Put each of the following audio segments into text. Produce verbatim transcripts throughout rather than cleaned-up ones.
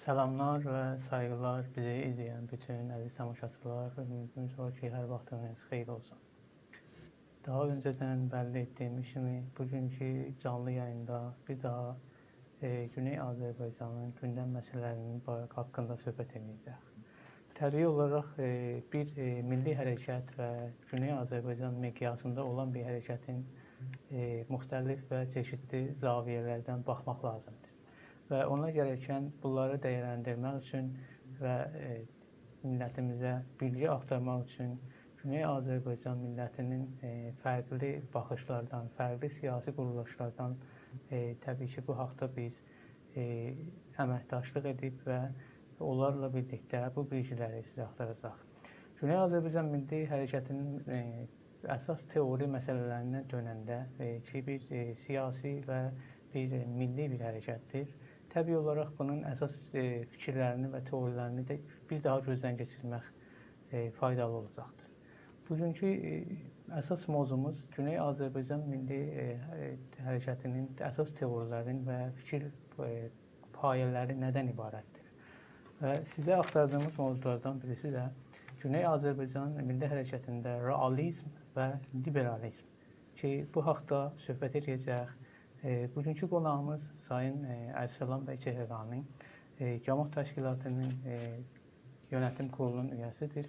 سلاملار و سایغیلار بیزی ایزله‌ین بوتون عزیز تاماشاچیلار. اومیدیمیز وار کی، هر واختینیز خئییر اولسون. داها اؤنجه‌دن بللی ائتدیییمیز کیمی، بوگونکو جانلی یاییندا بیر داها، ائ، گونئی آذربایجانین گوندم مسئله‌لری‌نین با-، حاققیندا صحبت ائده‌جه‌ییک. طبیعی اولاراق، ائ، بیر، ائ، میللی حرکت و گونئی آذربایجان مقیاسیندا اولان بیر حرکتین، ائ، مختلف و چئشیتلی زاویه‌لردن باخماق لازیمدیر. و اونا گرکن بونلاری دیرلندیرمک اوچون و، ائ، میللتیمیزه بیلگی آختارماق اوچون گونئی آذربایجان میللتی‌نین، ائ، فرقلی باخیشلاردان، فرقلی سیاسی قورولوشلاردان، ائ، طبیعی کی، بو حاقدا بیز، ائ، امکداشلیق ائدیب و اونلارلا بیرلیکده بو بیلگی‌لری سیزه آختاراجاق. گونئی آذربایجان میللی حرکتی‌نین، ائ، اساس تئوری مسئله‌لرینه دؤننده، ائ، کی، بیر، ائ، سیاسی و بیر، ائ، میللی بیر حرکتدیر. طبیعی اولاراق بونون اساس، ائ، فیکیرلرینی و تئوری‌لرینی ده بیر داها گؤزدن کئچیرمک، ائ، فایدالی اولاجاقدیر. بوگونکو، ائ، اساس موضوعوموز گونئی آذربایجان میللی، ائ، ائ، حرکتی‌نین اساس تئوری‌لرین و فیکیر، ائ، پایه‌لری ندن عبارتدیر؟ و سیزه آختاردیغیمیز موضوعلاردان بیریسی ده گونئی آذربایجان میللی حرکتینده رئالیزم و لیبرالیزم کی، بو حاقدا صحبت ائده‌جه‌ییک. ائ، بوگونکو قوناغیمیز سایین، ائ، ارسلان بی چهرگانی، ائ، گاموح تشکیلاتی‌نین، ائ، یؤنتیم کورولونون اویه‌سیدیر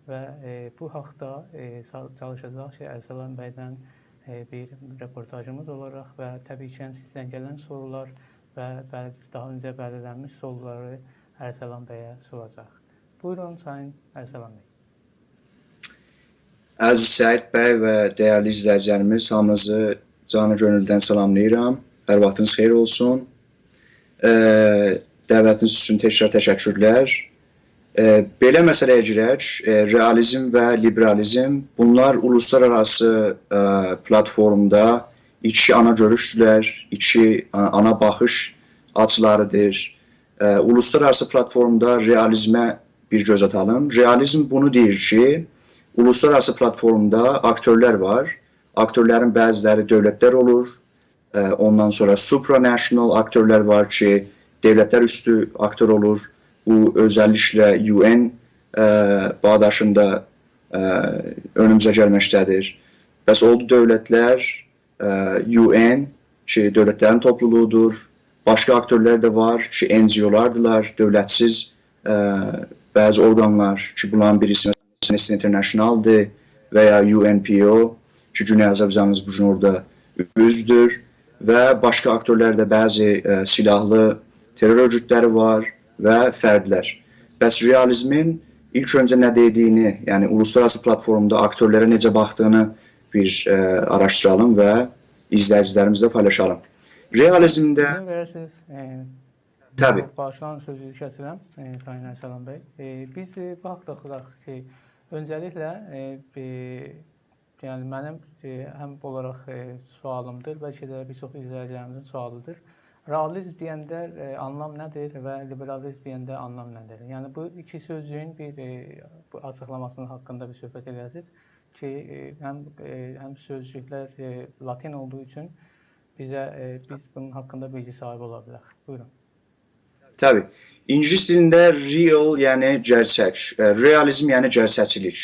و، ائ، بو حاقدا، ائ، چا-، چالیشاجاغیق کی، ارسلان بیدن، ائ، بیر رپورتاژیمیز اولاراق و طبیعی کی، سیزدن گلن سورولار و بل-، داها اؤنجه بللی‌لنمیش سورولاری ارسلان بیه سوراجاق. بویورون، سایین ارسلان بی. عزیز سعید بی و دیرلی ایزله‌ییجی‌لریمیز، هامینیزی جانی گؤنولدن سلاملاییرام. هر واختینیز خئییر اولسون. ائ، دعوتینیز اوچون تکرار تشکرلر. ائ، بئله مسئله‌یه گیرک، ائ، رئالیزم و لیبرالیزم، بونلار اولوسلارآراسی، ائ، پلاتفورمدا ایکی آنا گؤروشدولر، ایکی، ائ، آنا باخیش آچیلاریدیر. ائ، اولوسلارآراسی پلاتفورمدا رئالیزمه بیر گؤز آتالیم. رئالیزم بونو دئییر کی، اولوسلارآراسی پلاتفورمدا آکتؤرلر وار. آکتؤرلرین بعضی‌لری دؤولتلر اولور، ائ، اوندان سونرا supranational آکتؤرلر وار کی، دؤولتلر اوستو آکتؤر اولور. بو، اؤزللیکله UN، ائ، باغداشیندا، ائ، اؤنوموزه گلمکده‌دیر. پس اولدو دؤولتلر، ائ، UN کی، دؤولتلرین توپلولوغودور. باشقا آکتؤرلر ده وار کی، NGO-لاردیلار، دؤولتسیز، ائ، بعضی اورقانلار کی، بونلارین بیریسی Amnesty International-دیر و یا UNPO کی، گونئی آذربایجانیمیز بو گون اورادا عضودور و باشقا آکتؤرلر ده، بعضی، ائ، سیلاحلی ترور اؤرگوتلری وار و فردلر. پس رئالیزمین ایلک اؤنجه نه دئدیگینی، یعنی اولوسلارآراسی پلاتفورمدا آکتؤرلره نئجه باخدیغینی بیر، ائ، آراشدیرالیم و ایزله‌ییجی‌لریمیزله پایلاشالیم. رئالیزمده... اذن وئررسینیز، ائ، طبیعی. باغیشلایین، سؤزونوزو کسیرم، ائ، سایین ارسلان بی. ائ، بیز، ائ، بو حاقدا اوخوداق کی، اؤنجه‌لیکله، ائ، ائ، یعنی منیم، ائ، هم اولاراق، ائ، سؤالیمدیر، بلکه ده بیر چوخ ایزله‌ییجی‌لریمیزین سؤالیدیر. رئالیزم دئینده، ائ، آنلام نه‌دیر و لیبرالیزم دئینده آنلام نه‌دیر؟ یعنی بو ایکی سؤزجویون بیر، ائ، بو آچیقلاماسی‌نین حاققیندا بیر صحبت ائله‌یه‌جه‌ییک کی، ائ، هم، ائ، هم سؤزجوکلر، ائ، لاتین اولدوغو اوچون بیزه، ائ، بیز بونون حاققیندا بیلگی صاحیبی اولا بیلک. بویورون. طبیعی. اینگیلیس دیلینده real، یعنی گئرچک، ائ، رئالیزم، یعنی گئرچکچیلیک.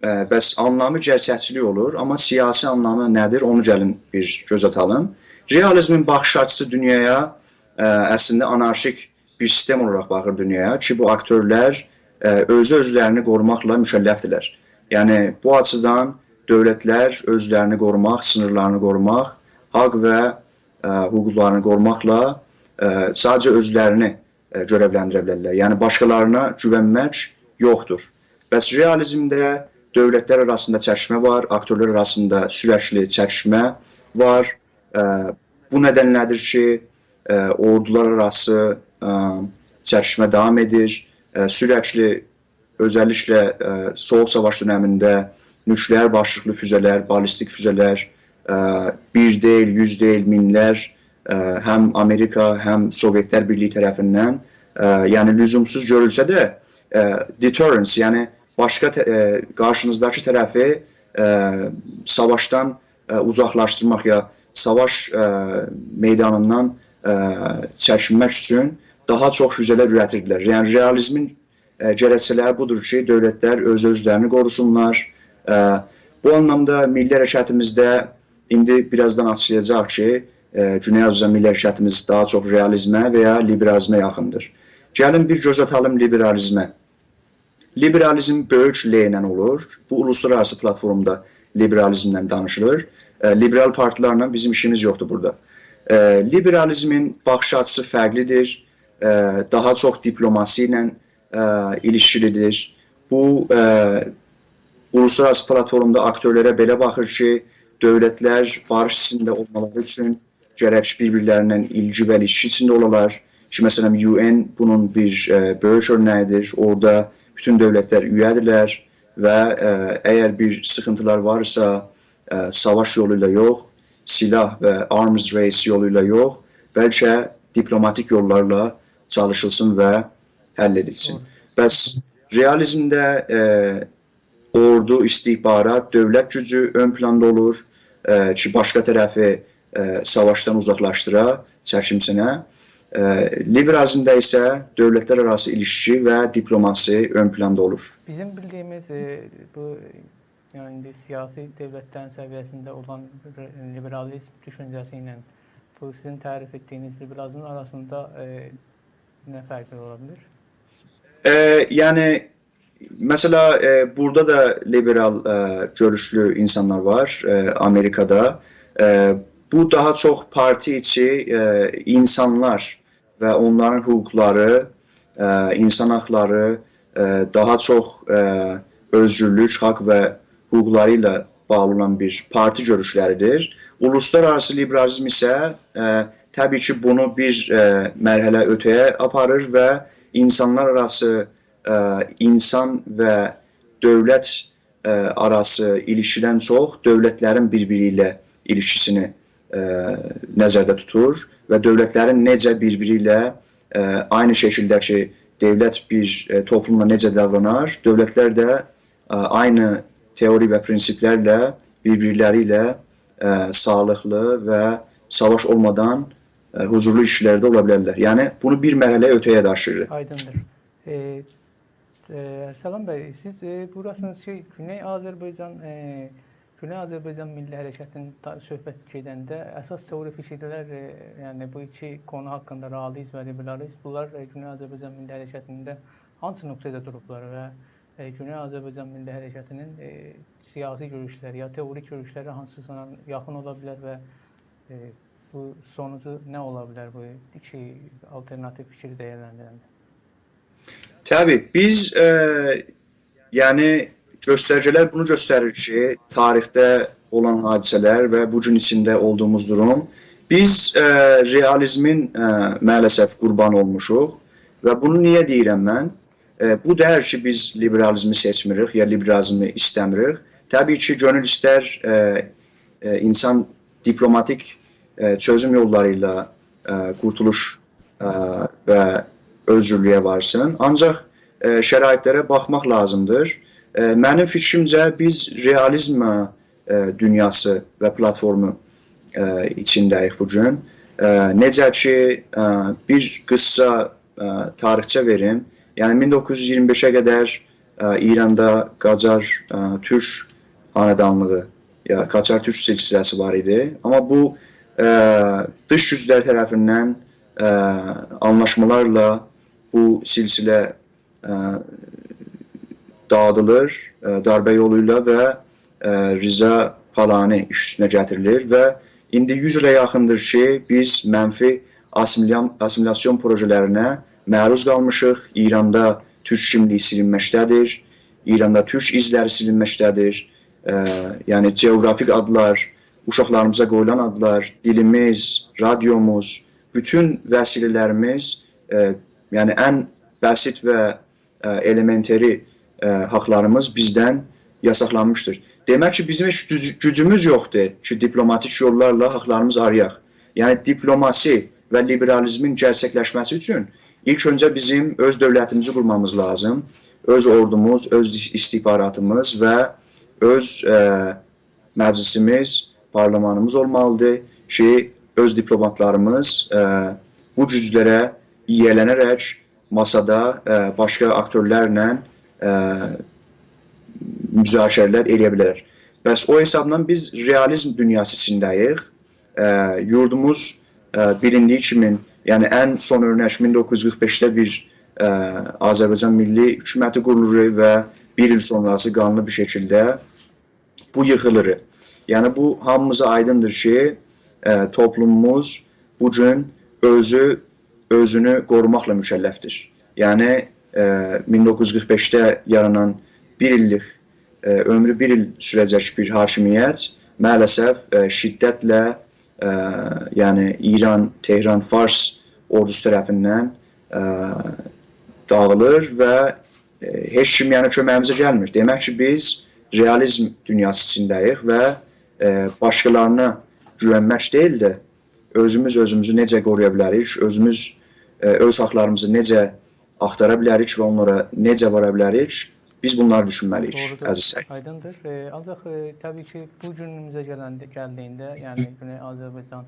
ائ، پس آنلامی گئرچکچیلیک اولور، آمما سیاسی آنلامی نه‌دیر، اونو گلین بیر گؤز آتالیم. رئالیزمین باخیش آچیسی دونیایا، ائ، اصلینده آنارشیک بیر سیستم اولاراق باخیر دونیایا کی، بو آکتؤرلر، ائ، اؤزو اؤزلرینی قوروماقلا مکلفدیرلر. یعنی، بو آچیدان دؤولتلر اؤزلرینی قوروماق، سینیرلارینی قوروماق، حاق و، ائ، حقوقلارینی قوروماقلا، ائ، ساده‌جه اؤزلرینی ائ، گؤرئولندیره بیلرلر. یعنی، باشقالارینا گوونمک یوخدور. پس رئالیزمده دؤولتلر آراسیندا چکیشمه وار، آکتؤرلر آراسیندا سورکلی چکیشمه وار. ائ، بو ندنله‌دیر کی، ائ، اوردولار آراسی، ائ، چکیشمه داوام ائدیر. ائ، سورکلی، اؤزللیکله، ائ، سویوق ساواش دؤنمینده نوکلئر باشلیقلی فوزه‌لر، بالیستیک فوزه‌لر، ائ، بیر دئییل، یوز دئییل، مینلر، ائ، هم آمریکا، هم سووئتلر بیرلیگی طرفیندن، ائ، یعنی لزومسوز گؤرولسه ده، ائ، deterrence، یعنی باشقا طه-، ائ، قارشینیزداکی طرفی، ائ، ساواشدان، ائ، اوزاقلاشدیرماق یا ساواش، ائ، میدانیندان، ائ، چکینمک اوچون داها چوخ فوزه‌لر اوره‌تیردیلر. یعنی رئالیزمین ائ، گرکچه‌لری بودور کی، دؤولتلر اؤز-اؤزلرینی قوروسونلار. ائ، بو آنلامدا میللی حرکتیمیزده ایندی بیر آزدان آچیقلایاجاق کی، ائ، گونئی آذربایجان میللی حرکتیمیز داها چوخ رئالیزمه و یا لیبرالیزمه یاخیندیر. گلین بیر گؤز آتالیم لیبرالیزمه. لیبرالیزم بؤیوک L ایله اولور. بو اولوسلارآراسی پلاتفورمدا لیبرالیزمدن دانیشیلیر. ائ، لیبرال پارتیلرله بیزیم ایشیمیز یوخدور بورادا. ائ، لیبرالیزمین باخیش آچیسی فرقلیدیر. ائ، داها چوخ دیپلوماسی ایله ائ، ایلیشکیلیدیر. بو، ائ، اولوسلارآراسی پلاتفورمدا آکتؤرلره بئله باخیر کی، دؤولتلر باریش ایچینده اولمالاری اوچون گرک بیر-بیرلریندن ایلگی و ایلیشکی ایچینده اولالار. کی، مثلا، U N بونون بیر، ائ، بؤیوک اؤرنه‌ییدیر. اورادا بوتون دؤولتلر اویه‌دیرلر و، ائ، اگر بیر سیخینتیلار وار ایسه، ائ، ساواش یولو ایله یوخ، سلاح و arms race یولو ایله یوخ، بلکه دیپلوماتیک یوللارلا چالیشیلسین و حل ائدیلسین. دوغرو. پس رئالیزمده، ائ، اوردو، استخبارات، دؤولت گوجو اؤن پلاندا اولور، ائ، کی، باشقا طرفی، ائ، ساواشدان اوزاقلاشدیرا، چکیمسینه. ائ، لیبرالیزمده ایسه دؤولتلر آراسی ایلیشکی و دیپلوماسی اؤن پلاندا اولور. بیزیم بیلدیگیمیز، ائ، بو، یعنی، ایندی سیاسی دؤولتلرین سویه‌سینده اولان ر-، لیبرالیزم دوشونجه‌سی ایله بو سیزین تعریف ائتدیگینیز لیبرالیزمین آراسیندا، ائ، نه فرقلر اولا بیلیر؟ ائ، یعنی، مثلا، ائ، بورادا دا لیبرال، ائ، گؤروشلو اینسانلار وار، ائ، آمریکادا. ائ، بو داها چوخ پارتی ایچی، ائ، اینسانلار و اونلارین حقوقلاری، ائ، اینسان حاقلاری، ائ، داها چوخ، ائ، اؤزگورلوک، حاق و حقوقلاری ایله باغلی اولان بیر پارتی گؤروشلریدیر. اولوسلارآراسی لیبرالیزم ایسه، ائ، طبیعی کی، بونو بیر، ائ، مرحله اؤته‌یه آپاریر و اینسانلار آراسی، ائ، اینسان و دؤولت، ائ، آراسی ایلیشکیدن چوخ دؤولتلرین بیر-بیری ایله ایلیشکیسینی، ائ، نظرده توتور و دؤولتلرین نئجه بیر-بیری ایله، ائ، عینی شکیلده کی، دؤولت بیر، ائ، توپلوملا نئجه داورانار، دؤولتلر ده، ائ، عینی تئوری و پرینسیپلرله بیر-بیرلری ایله، ائ، ساغلیقلی و ساواش اولمادان، ائ، حضورلو ایلیشکیلرده اولا بیلرلر. یعنی، بونو بیر مرحله اؤته‌یه داشیییر. آیدیندیر. ائ، ائ، سلام بی، سیز، ائ، بویوراسینیز کی، گونئی آذربایجان، ائ، گونئی آذربایجان میللی حرکتینی تا-، صحبت گئدنده اساس تئوری فیکیرلر، ائ، یعنی بو ایکی قونو حاقیندا، رئالیزم و لیبرالیزم، بونلار، ائ، گونئی آذربایجان میللی حرکتینده هانسی نقطه‌ده دوروبلار و، ائ، گونئی آذربایجان میللی حرکتینین، ائ، سیاسی گؤروشلری یا تئوریک گؤروشلری هانسیسینا یاخین اولا بیلر و، ائ، بو سونوجو نه اولا بیلر بو ایکی آلترناتیو فیکری دیرلندیرنده؟ طبیعی، بیز، ائ، یعنی، گؤستریجی‌لر بونو گؤستریر کی، تاریخده اولان حادثه‌لر و بو گون ایچینده اولدوغوموز دوروم، بیز، ائ، رئالیزمین، ائ، مع‌الاسف قوربانی اولموشوق. و بونو نییه دئییرم من؟ ائ، بو دئییل کی، بیز لیبرالیزمی سئچمیریک یا لیبرالیزمی ایسته‌میریک. طبیعی کی، گؤنول ایستر، ائ، ائ، اینسان دیپلوماتیک، ائ، چؤزوم یوللاری ایله، ائ، قورتولوش، ائ، و اؤزگورلویه وارسین. آنجاق، ائ، شرایطلره باخماق لازیمدیر. ائ، منیم فیکریمجه، بیز رئالیزم، ائ، دونیاسی و پلاتفورمو، ائ، ایچینده‌ییک بو گون. ائ، نئجه کی، ائ، بیر قیسا، ائ، تاریخچه وئریم. یعنی، مین دوققوز یوز اییرمی بئشه قدر، ائ، ایراندا قاجار، ائ، تورک خاندانلیغی، یا قاجار تورک سلسله‌سی وار ایدی. آمما بو، ائ، دیش گوجلر طرفیندن، ائ، آنلاشمالارلا بو سلسله، ائ، داغیدیلیر، ائ، داربه یولو ایله و، ائ، رضا پالانی ایش اوستونه گتیریلیر و ایندی یوز ایله یاخیندیر کی، بیز منفی آسیمیلیا-، آسیمیلاسیون پروژه‌لرینه معروض قالمیشیق. ایراندا تورک کیملیگی سیلینمکده‌دیر. ایراندا تورک ایزلری سیلینمکده‌دیر. ائ، یعنی جغرافیک آدلار، اوشاقلاریمیزا قویولان آدلار، دیلیمیز، رادیوموز، بوتون وسیله‌لریمیز، ائ، یعنی ان بسیط و ائ، المنتری، ائ، حاقلاریمیز بیزدن یاساقلانمیشدیر. دئمک کی، بیزیم هئچ گوج-، گوجوموز یوخدور کی، دیپلوماتیک یوللارلا حاقلاریمیزی آرایاق. یعنی، دیپلوماسی و لیبرالیزمین گئرچکلشمه‌سی اوچون ایلک اؤنجه بیزیم اؤز دؤولتیمیزی قورمامیز لازیم. اؤز اوردوموز، اؤز استخباراتیمیز و اؤز، ائ، مجلسیمیز، پارلمانیمیز اولمالیدیر کی، اؤز دیپلوماتلاریمیز، ائ، بو گوجلره یییه‌لنه‌رک ماسادا، ائ، باشقا آکتؤرلرله، ائ، مذاکره‌لر ائله‌یه بیلرلر. پس او حسابدان بیز رئالیزم دونیاسی ایچینده‌ییک. ائ، یوردوموز، ائ، بیلین‌دیگی کیمی، یعنی ان سون اؤرنک مین دوققوز یوز قیرخ بئشده بیر، ائ، آذربایجان میللی حکومتی قورولور و بیر ایل سونراسی قانلی بیر شکیلده بو ییخیلیر. یعنی، بو هامیمیزا آیدیندیر کی، ائ، توپلوموموز بو گون اؤزو، اؤزونو قوروماقلا مکلفدیر. یعنی، ائ، مین دوققوز یوز قیرخ بئشده یارانان بیر ایللیک، ائ، عؤمرو بیر ایل سوره‌جک بیر حاکمیت مع‌الاسف، ائ، شدتله، ائ، یعنی ایران، تهران، فارس اوردوسو طرفیندن، ائ، داغیلیر و ائ، هئچ کیم، یعنی، کؤمه‌ییمیزه گلمیر. دئمک کی، بیز رئالیزم دونیاسی ایچینده‌ییک و، ائ، باشقالارینا گوونمک دئییل ده، اؤزوموز اؤزوموزو نئجه قورویا بیلریک، اؤزوموز، ائ، اؤز حاقلاریمیزی نئجه آختارا بیلریک و اونلارا نئجه وارا بیلریک، بیز بونلاری دوشونمه‌لی‌ییک، دوغرودور، عزیز سعید. آیدیندیر. ائ، آنجاق، ائ، طبیعی کی، بو گونوموزه گلنده، گلدیگینده، یعنی گونئی آذربایجان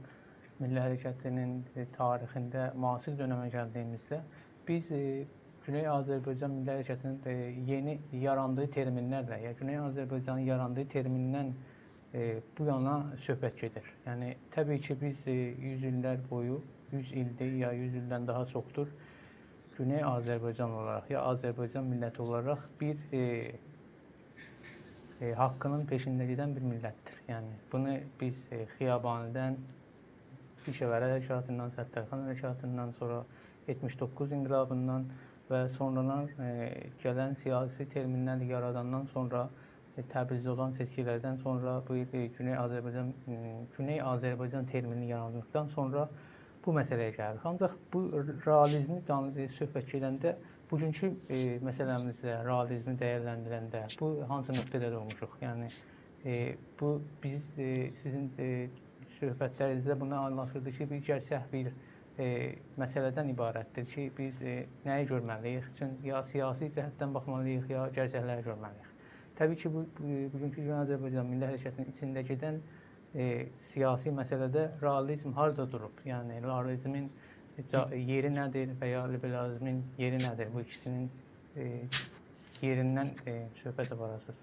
میللی حرکتی‌نین، ائ، تاریخینده معاصر دؤنمه گلدیگیمیزده، بیز، ائ، گونئی آذربایجان میللی حرکتی‌نین، ائ، یئنی یاراندیغی ترمینلرله، یا گونئی آذربایجانین یاراندیغی ترمیندن، ائ، بو یانا صحبت گئدیر. یعنی، طبیعی کی، بیز، ائ، یوز ایللر بویو، یوز ایلدیر یا یوز ایلدن داها چوخدور، گونئی آذربایجان اولاراق، یا آذربایجان میللتی اولاراق بیر، ائ، ائ، حاققی‌نین پئشینده گئدن بیر میللتدیر. یعنی، بونو بیز، ائ، خیابانی‌دن، پیشه‌وری حرکاتیندان، ستارخان حرکاتیندان، سونرا یئتمیش دوققوز انقلابیندان و سونرالار، ائ، گلن سیاسی ترمینلری یاراداندان سونرا، ائ، تبریزده اولان سئچکیلردن سونرا بو، ائ، گونئی آذربایجان، ائ، گونئی آذربایجان ترمینی یارانیلدیقدان سونرا بو مسئله‌یه گلیریک. آنجاق بو رئالیزمی دان-، ائ، صحبت گئدنده، بوگونکو، ائ، مسئله‌میزده، رئالیزمی دیرلندیرنده، بو هانسی نقطه‌ده دورموشوق؟ یعنی، ائ، بو بیز، ائ، سیزین، ائ، صحبتلرینیزده بوندان آنلاشیلدی کی، بیر گئرچک بیر، ائ، مسئله‌دن عبارتدیر کی، بیز، ائ، نه‌یی گؤرمه‌لی‌ییک؟ چون یا سیاسی جهتدن باخمالی‌ییق، یا گئرچکلری گؤرمه‌لی‌ییک. طبیعی کی، بو، بو، بوگونکو گون آذربایجان میللی حرکتی‌نین ایچینده گئدن، ائ، سیاسی مسئله‌ده رئالیزم هاردا دوروب؟ یعنی، رئالیزمین جا-، یئری نه‌دیر و یا لیبرالیزمین یئری نه‌دیر؟ بو ایکیسی‌نین، ائ، یئریندن، ائ، صحبت آپاراسینیز.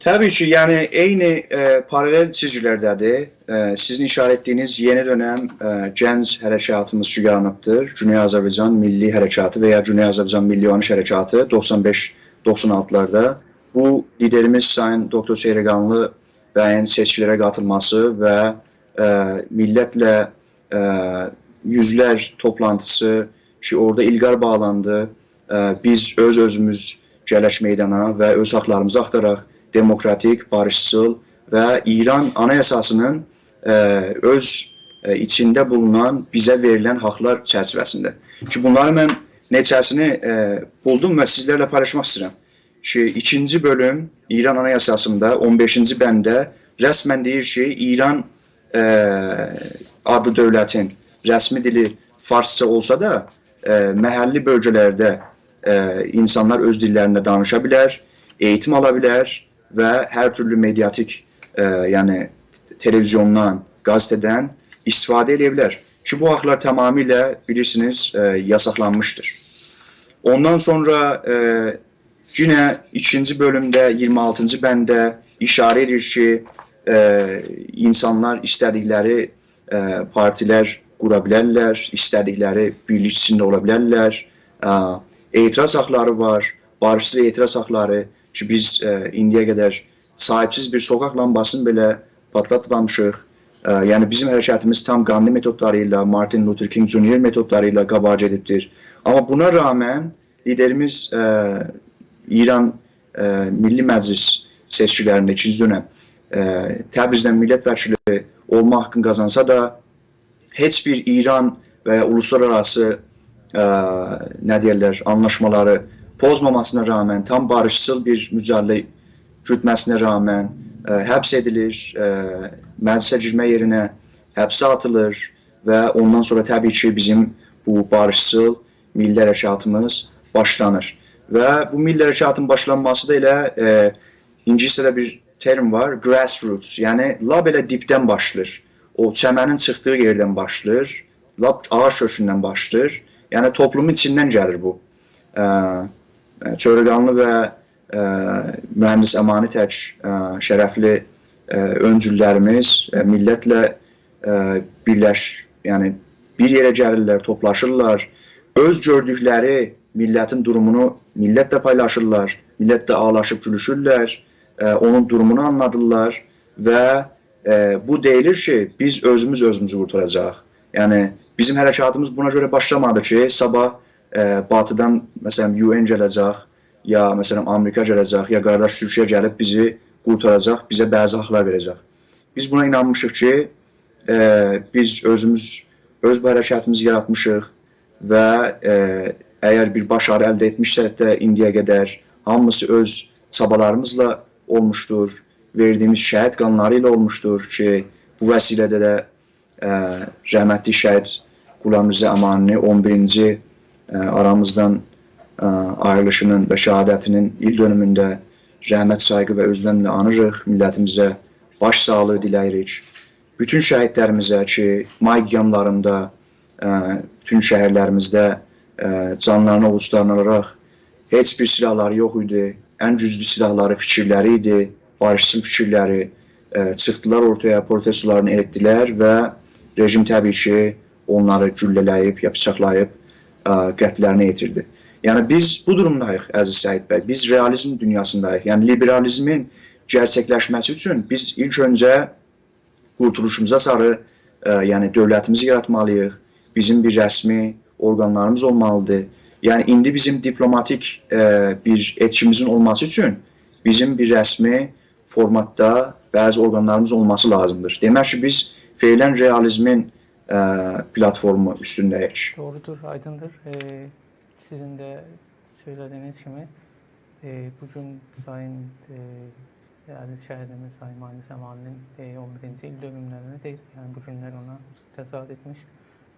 طبیعی کی، یعنی عینی، ائ، پارالل چیزگیلرده‌دیر. ائ، سیزین ایشاره ائتدیگینیز یئنی دؤنم، ائ، گنج حرکاتیمیز کی یارانیبدیر. گونئی آذربایجان میللی حرکاتی و یا گونئی آذربایجان میللی اویانیش حرکاتی دوخسان بئش دوخسان آلتیلاردا. بو لیدریمیز سایین دوکتور چهرگانلی بیین سئچکیلره قاتیلماسی و، ائ، میللتله، ائ، یوزلر توپلانتیسی کی، اورادا ایلقار باغلاندی. ائ، بیز اؤز-اؤزوموز گلک میدانا و اؤز حاقلاریمیزی آختاراق، دموکراتیک، باریشچیل و ایران آنایاساسی‌نین، ائ، اؤز، ائ، ایچینده بولونان بیزه وئریلن حاقلار چرچیوه‌سینده. کی، بونلاری من نئچه‌سینی، ائ، بولدوم و سیزلرله پایلاشماق ایسته‌ییرم. کی، ایکینجی بؤلوم ایران آنایاساسیندا اون بئشینجی بندده رسماً دئییر کی، ایران، ائ، آدلی دؤولتین رسمی دیلی فارسجا اولسا دا، ائ، محلی بؤلگه‌لرده، ائ، اینسانلار اؤز دیللرینده دانیشا بیلر، ائییتیم آلا بیلر و هر تورلو مدیاتیک، ائ، یعنی تلویزیوندان، قزئته‌دن استفاده ائله‌یه بیلر. کی، بو حاقلار تمامیله، بیلیرسینیز، ائ، یاساقلانمیشدیر. اوندان سونرا، ائ، یئنه ایکینجی بؤلومده، اییرمی آلتینجی بندده ایشاره ائدیر کی، ائ، اینسانلار ایسته‌دیکلری، ائ، پارتیلر قورا بیلرلر، ایسته‌دیکلری بیرلیک ایچینده اولا بیلرلر. ائ، اعتراض حاقلاری وار، باریشچیل اعتراض حاقلاری کی، بیز، ائ، ایندییه قدر صاحیبسیز بیر سوکاک لامپاسینی بئله پاتلاتمامیشیق. ائ، یعنی بیزیم حرکتیمیز تام گاندی متودلاری ایله، مارتین لوتر کینگ جونیور متودلاری ایله قاباغا گئدیبدیر. آمما بونا رغماً لیدریمیز، ائ، ایران، ائ، میللی مجلس سئچکیلرینده ایکینجی دؤنم، ائ، تبریزدن میللت وکیلی اولما حاققینی قازانسا دا، هئچ بیر ایران و یا اولوسلارآراسی، ائ، نه دئیرلر، آنلاشمالاری پوزماماسینا رغماً، تام باریشچیل بیر مجادله گوتمه‌سینه رغماً، ائ، حبس ائدیلیر، ائ، مجلسه گیرمه یئرینه حبسه آتیلیر و اوندان سونرا طبیعی کی، بیزیم بو باریشچیل میللی حرکاتیمیز باشلانیر. و بو میللی حرکاتین باشلانماسی دا ائله، ائ، اینگیلیسجه‌ده بیر ترم وار، grassroots، یعنی لاپ ائله دیبدن باشلاییر. او چمنین چیخدیغی یئردن باشلاییر، لاپ آغاج کؤکوندن باشلاییر. یعنی توپلومون ایچیندن گلیر بو. ائ، ائ، چهرگانلی و، ائ، مهندس امانی تک، ائ، شرفلی، ائ، اؤنجوللریمیز، ائ، میللتله، ائ، بیرلش-، یعنی بیر یئره گلیرلر، توپلاشیرلار. اؤز گؤردوکلری میللتین دورومونو میللتله پایلاشیرلار، میللتله آغلاشیب گولوشورلر، ائ، اونون دورومونو آنلادیرلار و، ائ، بو دئییلیر کی، بیز اؤزوموز اؤزوموزو قورتاراجاغیق. یعنی بیزیم حرکاتیمیز بونا گؤره باشلامادی کی، صاباح، ائ، باتیدان، مثلا، UN گله‌جک، یا، مثلا، آمریکا گله‌جک، یا قارداش تورکیه گلیب بیزی قورتاراجاق، بیزه بعضی حاقلار وئره‌جک. بیز بونا اینانمیشیق کی، ائ، بیز اؤزوموز، اؤز بو حرکتیمیزی یاراتمیشیق و، ائ، اگر بیر باشاری الده ائتمیشسک ده ایندییه قدر، هامیسی اؤز چابالاریمیزلا اولموشدور، وئردیییمیز شهید قانلاری ایله اولموشدور کی، بو وسیله‌ده ده، ائ، رحمتلی شهید غلامرضا امانی‌نین اون بیرینجی، ائ، آرامیزدان، ائ، آیریلیشی‌نین و شهادتی‌نین ایل دؤنومونده رحمت، سایغی و اؤزلمله آنیریق. میللتیمیزه باش ساغلیغی دیله‌ییریک. بوتون شهیدلریمیزه کی، مای قیاملاریندا، ائ، بوتون شهرلریمیزده، ائ، جانلارینی اوووجلارینا آلاراق، هئچ بیر سلاحلاری یوخ ایدی. ان گوجلو سلاحلاری فیکیرلری ایدی، باریشچیل فیکیرلری. ائ، چیخدیلار اورتایا، پروتستولارینی ائتدیلر و رژیم طبیعی کی، اونلاری گولله‌له‌ییب یا بیچاقلاییب، ائ، قتللرینه یئتیردی. یعنی بیز بو دورومداییق، عزیز سعید بی. بیز رئالیزم دونیاسینداییق. یعنی لیبرالیزمین گئرچکلشمه‌سی اوچون بیز ایلک اؤنجه قورتولوشوموزا ساری، ائ، یعنی دؤولتیمیزی یاراتمالیییق. بیزیم بیر رسمی اورقانلاریمیز اولمالیدیر. یعنی ایندی بیزیم دیپلوماتیک، ائ، بیر ائتکیمیزین اولماسی اوچون بیزیم بیر رسمی فورماتدا بعضی اورقانلاریمیز اولماسی لازیمدیر. دئمک کی، بیز فعلاً رئالیزمین، ائ، پلاتفورمو اوستونده‌ییک. دوغرودور، آیدیندیر. ائ، سیزین ده سؤیله‌دیگینیز کیمی، ائ، بو گون سایین، ائ، عزیز شهیدیمیز سایین مهندس امانی‌نین، ائ، اون بیرینجی ایل دؤنوملرینی دئییل، یعنی بو گونلر اونا تصادف ائتمیش.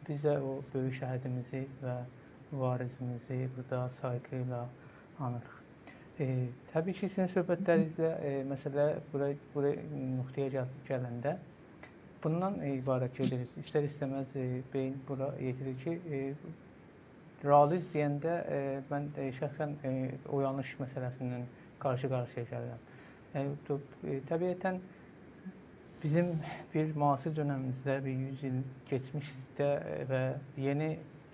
بیز ده او بؤیوک شهیدیمیزی و مبارزیمیزی بورادا سایغی ایله آنیریق. ائ، طبیعی کی، سیزین صحبتلرینیزله، ائ، مسئله بورا، بورا نقطه‌یه گل-، گلنده بوندان عبارت گئدیر. ایستر-ایسته‌مز، ائ، بئیین بورا یئتیریر کی، ائ، رئالیزم دئینده، ائ، من، ائ، شخصاً، ائ، اویانیش مسئله‌سیندن قارشی-قارشییا گلیرم. ائ، تو-، ائ، طبیعتاً بیزیم بیر معاصر دؤنمیمیزده، بیر یوز ایل کئچمیشده، ائ، و یئنی،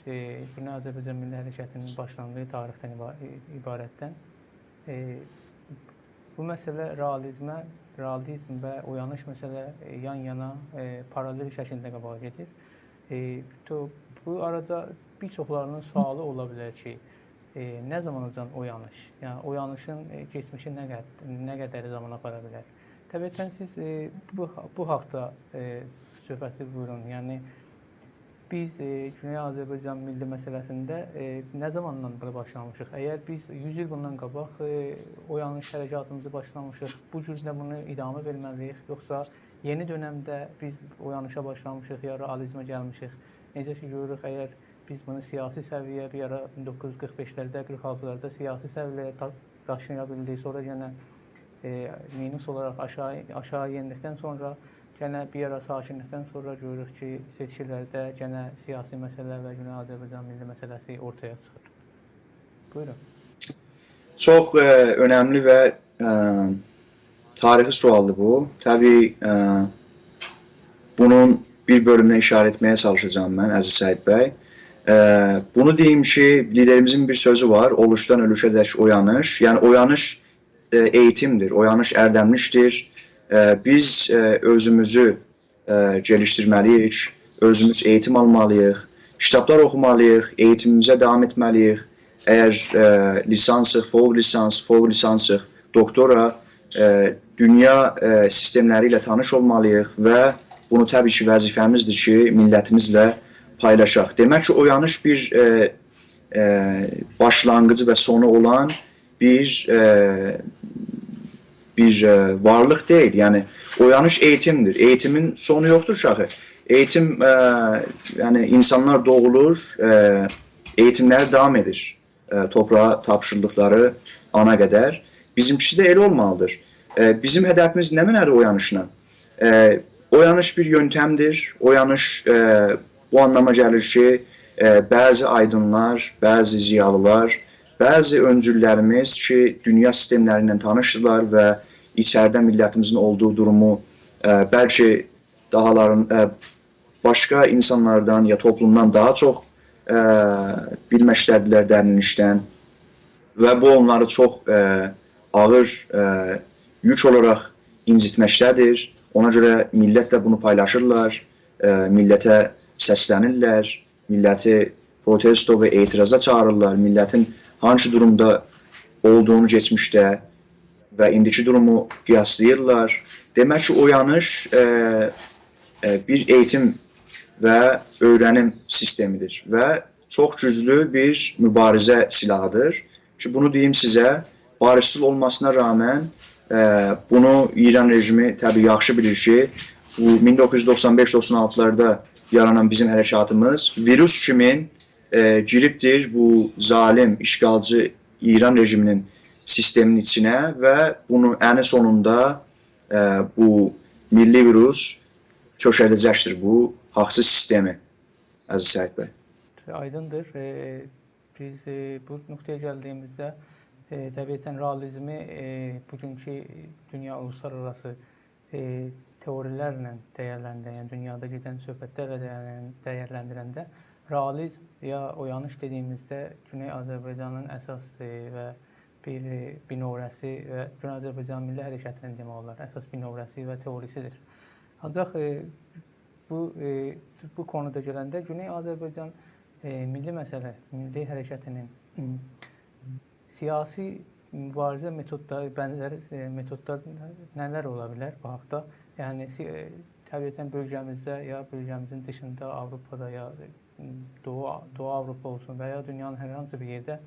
ائ، گونئی آذربایجان میللی حرکتی‌نین باشلاندیغی تاریخدن عبا-، ائ، عبارتدن، ائ، بو مسئله رئالیزمه، رئالیزم و اویانیش مسئله، ائ، یان-یانا، ائ، پارالل شکیلده قاباغا گئدیر. ائ، تو-، بو آرادا بیر چوخلاری‌نین سؤالی اولا بیلر کی، ائ، نه زاماناجان اویانیش؟ یعنی اویانیشین، ائ، کئچمیشی نه قد-، نه قدر زامان آپارا بیلر؟ طبیعتاً سیز، ائ، بو، بو حاقدا، ائ، صحبتی بویورون. یعنی بیز، ائ، گونئی آذربایجان میللی مسئله‌سینده، ائ، نه زاماندان بئله باشلامیشیق؟ اگر بیز یوز ایل بوندان قاباق، ائ، اویانیش حرکاتیمیزی باشلامیشیق، بو گون ده بونو ادامه وئرمه‌لی‌ییک، یوخسا یئنی دؤنمده بیز اویانیشا باشلامیشیق، یا رئالیزمه گلمیشیک؟ نئجه کی گؤروروک، اگر بیز بونو سیاسی سویه، بیر آرا مین دوققوز یوز قیرخ بئشلرده، قیرخ آلتیلاردا سیاسی سویه‌لره دا-، داشییا بیلدیک، سونرا یئنه، ائ، مینوس اولاراق آشاغی، آشاغی یئندیکدن سونرا، یئنه بیر آرا ساکینلیکدن سونرا گؤروروک کی، سئچکیلرده یئنه سیاسی مسئله و گونئی آذربایجان میللی مسئله‌سی اورتایا چیخیر. بویورون. چوخ، ائ، اؤنملی و، ائ، تاریخی سؤالدیر بو. طبیعی، ائ، بونون بیر بؤلومونه ایشاره ائتمه‌یه چالیشاجاغام من، عزیز سعید بی. ائ، بونو دئییم کی، لیدریمیزین بیر سؤزو وار: «اولوشدان اؤلوشه‌دک اویانیش.» یعنی اویانیش، ائ، ائییتیمدیر، اویانیش اردملیکدیر. ائ، بیز، ائ، اؤزوموزو ائ، گلیشدیرمه‌لی‌ییک، اؤزوموز ائییتیم آلمالی‌ییق، کیتابلار اوخومالی‌ییق، ائییتیمیمیزه داوام ائتمه‌لی‌ییک. اگر، ائ، لیسانسیق، فوق لیسانس، فوق لیسانسیق، دوکتورا، ائ، دونیا، ائ، سیستملری ایله تانیش اولمالی‌ییق و بونو طبیعی کی، وظیفه‌میزدیر کی، میللتیمیزله پایلاشاق. دئمک کی، اویانیش بیر، ائ، ائ، باشلانغیجی و سونو اولان بیر، ائ، بیر، ائ، وارلیق دئییل. یعنی، اویانیش ائییتیمدیر. ائییتیمین سونو یوخدور کی، آخی. ائییتیم، ائ، یعنی، اینسانلار دوغولور، ائ، ائییتیملری داوام ائدیر. ائ، توپراغا تاپشیریلدیقلاری آنا قدر. بیزیمکیسی ده ائله اولمالیدیر. ائ، بیزیم هدفیمیز نمنه‌دیر اویانیشلا؟ ائ، اویانیش بیر یؤنتمدیر. اویانیش، ائ، بو آنلاما گلیر کی، ائ، بعضی آیدینلار، بعضی ضیالیلار، بعضی اؤنجوللریمیز کی، دونیا سیستملری ایله تانیشدیلار و ایچریده میللتیمیزین اولدوغو دورومو، ائ، بلکه داهالارین، ائ، باشقا اینسانلاردان یا توپلومدان داها چوخ، ائ، بیلمکده‌دیرلر درینلیکدن و بو اونلاری چوخ، ائ، آغیر، ائ، یوک اولاراق اینجیتمکده‌دیر. اونا گؤره میللتله بونو پایلاشیرلار، ائ، میللته سسلنیرلر، میللتی پروتستو و اعتراضا چاغیریرلار، میللتین هانسی دورومدا اولدوغونو کئچمیشده و ایندیکی دورومو قیاسلاییرلار. دئمک کی، اویانیش، ائ، ائ، بیر ائییتیم و اؤیره‌نیم سیستمیدیر و چوخ گوجلو بیر موباریزه سیلاحیدیر کی، بونو دئییم سیزه، باریشچیل اولماسینا رغماً، ائ، بونو ایران رژیمی طبیعی یاخشی بیلیر کی، بو مین دوققوز یوز دوخسان بئش دوخسان آلتیلاردا یارانان بیزیم حرکاتیمیز ویروس کیمین، ائ، گیریبدیر بو ظالم، اشغالچی ایران رژیمینین سیستمینین ایچینه و بونو انی سونوندا، ائ، بو میللی ویروس چؤکده‌جکدیر بو حاقسیز سیستمی، عزیز سعید بی. آیدیندیر. ائ، بیز، ائ، بو نقطه‌یه گلدیییمیزده، ائ، طبیعتاً رئالیزمی، ائ، بوگونکو دونیا اولوسلارآراسی، ائ، تئوریلرله دیرلندیرنده، یعنی دونیادا گئدن صحبتلرله دیرلن-، دیرلندیرنده رئالیزم یا اویانیش دئدیییمیزده گونئی آذربایجانین اساس، ائ، و بیر، ائ، بینؤوره‌سی و گونئی آذربایجان میللی حرکتینین دئمک اولار، اساس بینؤوره‌سی و تئوریسیدیر. آنجاق، ائ، بو، ائ، بو قونودا گلنده گونئی آذربایجان، ائ، میللی مسئله، میللی حرکتینین، م، سیاسی موباریزه متودلاری، بنزر، ائ، متودلار نه‌لر اولا بیلر بو حاقدا؟ یعنی، سی-، ائ، طبیعتاً بؤلگه‌میزده یا بؤلگه‌میزین دیشیندا، آوروپادا یا، ائ، دوغو، دوغو آوروپا اولسون و یا دونیانین هر هانسی بیر یئرده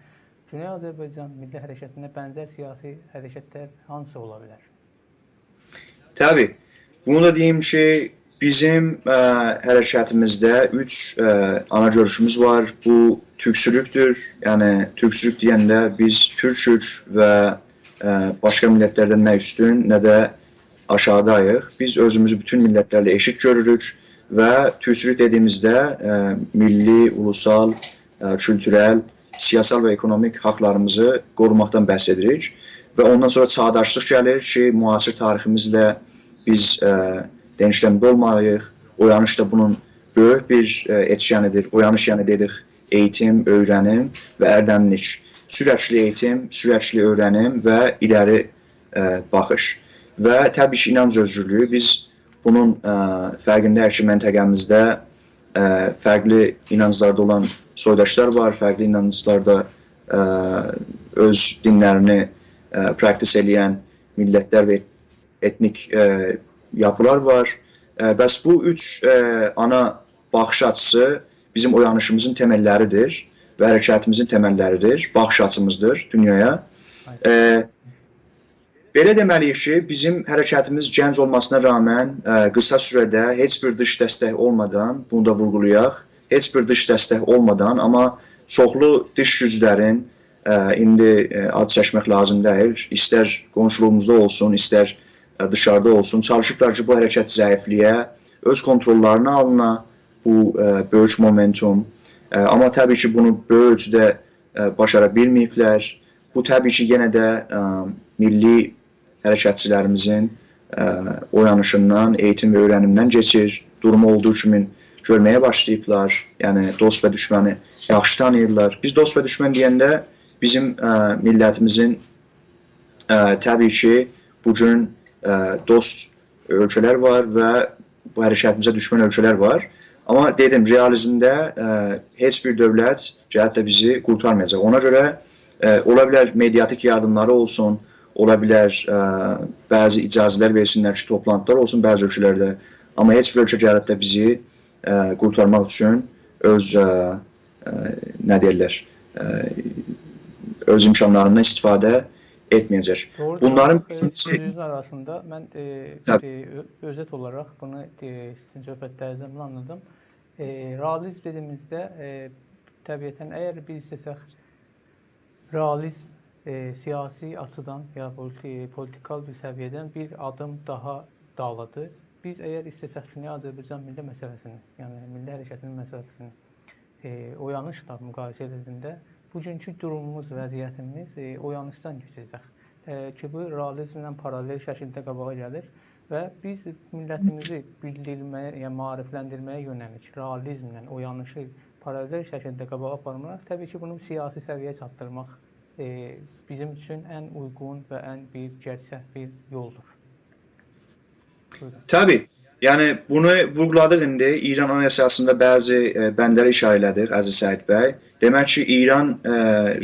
گونئی آذربایجان میللی حرکتینه بنزر سیاسی حرکتلر هانسی اولا بیلر؟ طبیعی. بونو دا دئییم کی، بیزیم، ائ، حرکتیمیزده اوچ، ائ، آنا گؤروشوموز وار. بو تورکچولوکدور. یعنی، تورکچولوک دئینده بیز تورکوک و، ائ، باشقا میللتلردن نه اوستون، نه ده آشاغیداییق. بیز اؤزوموزو بوتون میللتلرله ائشیت گؤروروک و تورکچولوک دئدیییمیزده، ائ، میللی، اولوسال، ائ، کولتورل، سیاسال و اکونومیک حاقلاریمیزی قوروماقدان بحث ائدیریک. و اوندان سونرا چاغداشلیق گلیر کی، معاصر تاریخیمیزله بیز، ائ، دئنیشلنمده اولمالیییق. اویانیش دا بونون بؤیوک بیر، ائ، ائتکنیدیر. اویانیش، یعنی دئدیک، ائییتیم، اؤیره‌نیم و اردملیک. سورکلی ائییتیم، سورکلی اؤیره‌نیم و ایره‌لی، ائ، باخیش. و طبیعی کی، اینانج اؤزگورلویو. بیز بونون، ائ، فرقینده‌ییک کی، منطقه‌میزده، ائ، فرقلی اینانجلاردا اولان سویداشلار وار، فرقلی اینانجلاردا، ائ، اؤز دینلرینی، ائ، پراکتیس ائله‌ین میللتلر و ائتنیک، ائ، یاپیلار وار. ائ، بس بو اوچ، ائ، آنا باخیش آچیسی بیزیم اویانیشیمیزین تمللریدیر و حرکتیمیزین تمللریدیر، باخیش آچیمیزدیر دونیایا. ائ، بئله دئمه‌لی‌ییک کی، بیزیم حرکتیمیز گنج اولماسینا رغماً، ائ، قیسا سوره‌ده هئچ بیر دیش دستک اولمادان، بونو دا وورغولایاق، هئچ بیر دیش دستک اولمادان، آمما چوخلو دیش گوجلرین، ائ، ایندی، ائ، آد چکمک لازیم دئییل، ایستر قونشولوغوموزدا اولسون، ایستر، ائ، دیشاریدا اولسون، چالیشیبلار کی، بو حرکتی ضعیفله‌یه، اؤز کونتروللارینا آلینا بو، ائ، بؤیوک مومنتوم. ائ، آمما طبیعی کی، بونو بؤیوک اؤلچوده، ائ، باشارا بیلمه‌ییبلر. بو، طبیعی کی، یئنه ده، ائ، میللی حرکتچیلریمیزین، ائ، اویانیشیندان، ائییتیم و اؤیره‌نیمدن کئچیر. دورومو اولدوغو کیمی گؤرمه‌یه باشلاییبلار. یعنی، دوست و دوشمنی یاخشی تانیییرلار. بیز دوست و دوشمن دئینده بیزیم، ائ، میللتیمیزین، ائ، طبیعی کی، بو گون، ائ، دوست اؤلکه‌لر وار و بو حرکتیمیزه دوشمن اؤلکه‌لر وار. آمما دئدیم، رئالیزمده، ائ، هئچ بیر دؤولت گلیب ده بیزی قورتارمایاجاق. اونا گؤره، ائ، اولا بیلر مئدیاتیک یاردیملاری اولسون، اولا بیلر، ائ، بعضی اجازه‌لر وئرسینلر کی، توپلانتیلار اولسون بعضی اؤلکه‌لرده. آمما هئچ بیر اؤلکه گلیب ده بیزی، ائ، قورتارماق اوچون اؤز، ائ، ائ، نه دئییرلر، ائ، اؤز امکانلاریندان استفاده ائتمه‌یه‌جک. دوغرودور. بونلارین ائ، بیرینجیسی سؤزونوزون آراسیندا من، ائ، طبیعی. ائ، اؤ-، اؤزت اولاراق بونو، ائ، سیزین صحبتلرینیزدن بونو آنلادیم. ائ، رئالیزم دئدیگیمیزده، ائ، طبیعتاً، اگر بیز دئسک، رئالیزم، ائ، سیاسی آچیدان یا پولیتی-، پولیتیکال بیر سویه‌دن بیر آددیم داها دالیدیر. بیز اگر ایسته‌سک کی، آذربایجان میللی مسئله‌سینی، یعنی میللی حرکتینین مسئله‌سینی، ائ، اویانیشلا مقایسه ائدنده بوگونکو دوروموموز، وضعیتیمیز، ائ، اویانیشدان کئچه‌جک. ائ، کی، بو رئالیزمله پارالل شکیلده قاباغا گلیر و بیز میللتیمیزی بیلدیرمه‌یه، یعنی معاریفلندیرمه‌یه یؤنه‌لیک رئالیزمله اویانیشی پارالل شکیلده قاباغا آپارماق، طبیعی کی، بونو سیاسی سویه‌یه چاتدیرماق، ائ، بیزیم اوچون ان اویغون و ان بیر گئرچک بیر یولدور. بویورون. طبیعی. یعنی، بونو وورغولادیق ایندی. ایران آنایاساسیندا بعضی، ائ، بندلری ایشاره ائله‌دیک، عزیز سعید بی. دئمک کی، ایران، ائ،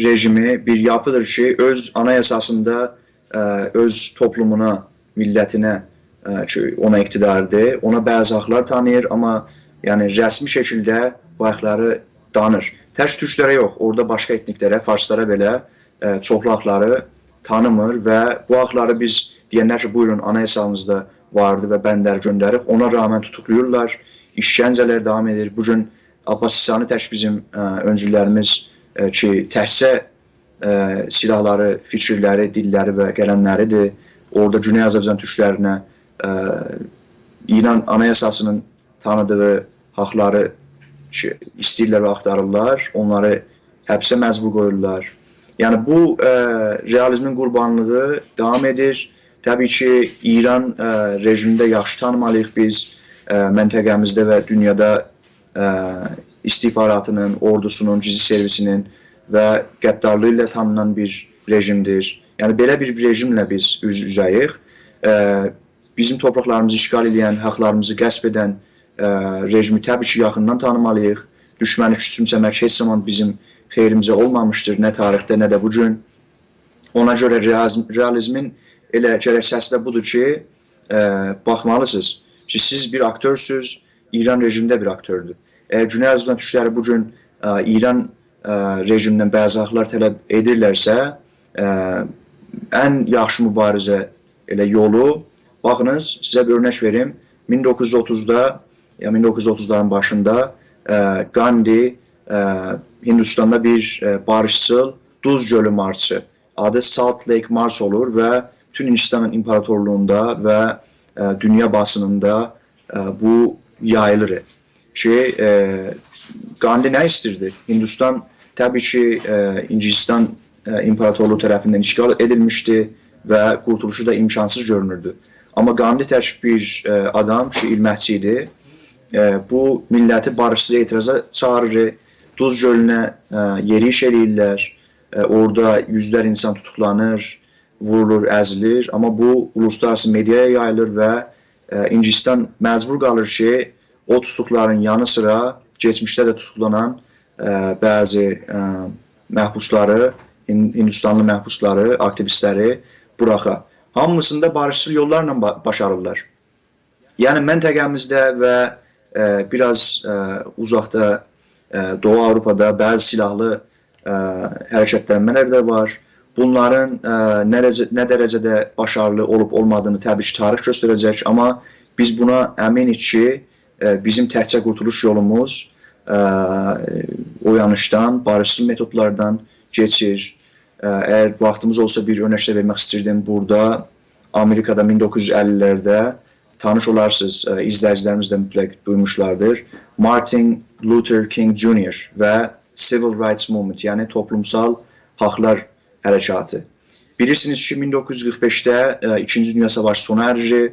رژیمی بیر یاپیدیر کی، اؤز آنایاساسیندا، ائ، اؤز توپلومونا، میللتینه، ائ، کی، اونا اقتداردیر، اونا بعضی حاقلار تانیییر، آمما، یعنی، رسمی شکیلده بو حاقلاری دانیر. تک تورکلره یوخ، اورادا باشقا ائتنیکلره، فارسلارا بئله، ائ، چوخلو حاقلاری تانیمیر و بو حاقلاری بیز دئینلر کی، بویورون، آنایاسامیزدا واردی و بندلر گؤندریریک، اونا رغماً توتوقلاییرلار، ایشکنجه‌لر داوام ائدیر. بو گون عباس لسانی تک بیزیم، ائ، اؤنجوللریمیز، ائ، کی، تکجه، ائ، سلاحلاری، فیکیرلری، دیللری و قلملریدیر. اورادا گونئی آذربایجان تورکلرینه، ائ، ایران آنایاساسینین تانیدیغی حاقلاری کی، ایسته‌ییرلر و آختاریرلار، اونلاری حبسه مجبور قویورلار. یعنی، بو، ائ، رئالیزمین قوربانلیغی داوام ائدیر. طبیعی کی، ایران، ائ، رژیمینی ده یاخشی تانیمالیییق بیز، ائ، منطقه‌میزده و دونیادا، ائ، استخباراتینین، اوردوسونون، گیزلی سرویسینین و غدارلیغی ایله تانینان بیر رژیمدیر. یعنی، بئله بیر رژیمله بیز اوز-اوزه‌ییک. ائ، بیزیم تورپاقلاریمیزی اشغال ائله‌ین، حاقلاریمیزی غصب ائدن، ائ، رژیمی طبیعی کی، یاخیندان تانیمالیییق. دوشمنی کوچومسه‌مک هئچ زامان بیزیم خئیریمیزه اولمامیشدیر، نه تاریخده، نه ده بو گون. اونا گؤره رئالیزم-، رئالیزمین ائله گرکسه‌سی ده بودور کی، ائ، باخمالیسینیز کی، سیز بیر آکتورسوز، ایران رژیمی ده بیر آکتوردور. اگر گونئی آذربایجان تورکلری بو گون، ائ، ایران، ائ، رژیمیندن بعضی حاقلار طلب ائدیرلرسه، ائ، ان یاخشی موباریزه ائله یولو، باخینیز، سیزه بیر اؤرنک وئریم. مین دوققوز یوز اوتوزدا، یا مین دوققوز یوز اوتوزلارین باشیندا، ائ، گاندی، ائ، هیندوستاندا بیر، ائ، باریشچیل دوز گؤلو مارشی، آدی Salt Lake March اولور و بوتون هیندوستان ایمپراتورلوغوندا و، ائ، دونیا باسینیندا، ائ، بو یاییلیر کی، ائ، گاندی نه ایستیردی؟ هیندوستان طبیعی کی، ائ، انگلیستان، ائ، ایمپراتورلوغو طرفیندن اشغال ائدیلمیشدی و قورتولوشو دا امکانسیز گؤرونوردو. آمما گاندی تک بیر، ائ، آدام کی، ایلمه‌چی ایدی. ائ، بو میللتی باریشچیل اعتراضا چاغیریر. دوز گؤلونه، ائ، یئریش ائله‌ییرلر. ائ، اورادا یوزلر اینسان توتوقلانیر، وورولور، ازیلیر. آمما بو اولوسلارآراسی مئدیایا یاییلیر و، ائ، انگلیستان مجبور قالیر کی، او توتوقلارین یانی سیرا کئچمیشده ده توتوقلانان، ائ، بعضی، ائ، محبوسلاری، هین-، هیندوستانلی محبوسلاری، آکتیویستلری بوراخا. هامیسینی دا باریشچیل یوللارلا با-، باشاریرلار. یعنی، منطقه‌میزده و، ائ، بیر آز، ائ، اوزاقدا، ائ، دوغو آوروپادا بعضی سیلاحلی، ائ، حرکتلنمه‌لر ده وار. بونلارین، ائ، نه درجه-، نه درجه‌ده باشاریلی اولوب اولمادیغینی طبیعی کی، تاریخ گؤستره‌جک. آمما بیز بونا امینیک کی، ائ، بیزیم تکجه قورتولوش یولوموز، ائ، اویانیشدان، باریشچیل متودلاردان کئچیر. ائ، اگر واختیمیز اولسا، بیر اؤرنک ده وئرمک ایستیردیم. بورادا آمریکادا مین دوققوز یوز اللی‌لرده، تانیش اولارسینیز، ائ، ایزله‌ییجیلریمیز ده مطلق دویموشلاردیر، Martin Luther King Junior و Civil Rights Movement، یعنی توپلومسال حاقلار حرکاتی. بیلیرسینیز کی، مین دوققوز یوز قیرخ بئشده، ائ، ایکینجی دونیا ساواشی سونا اریر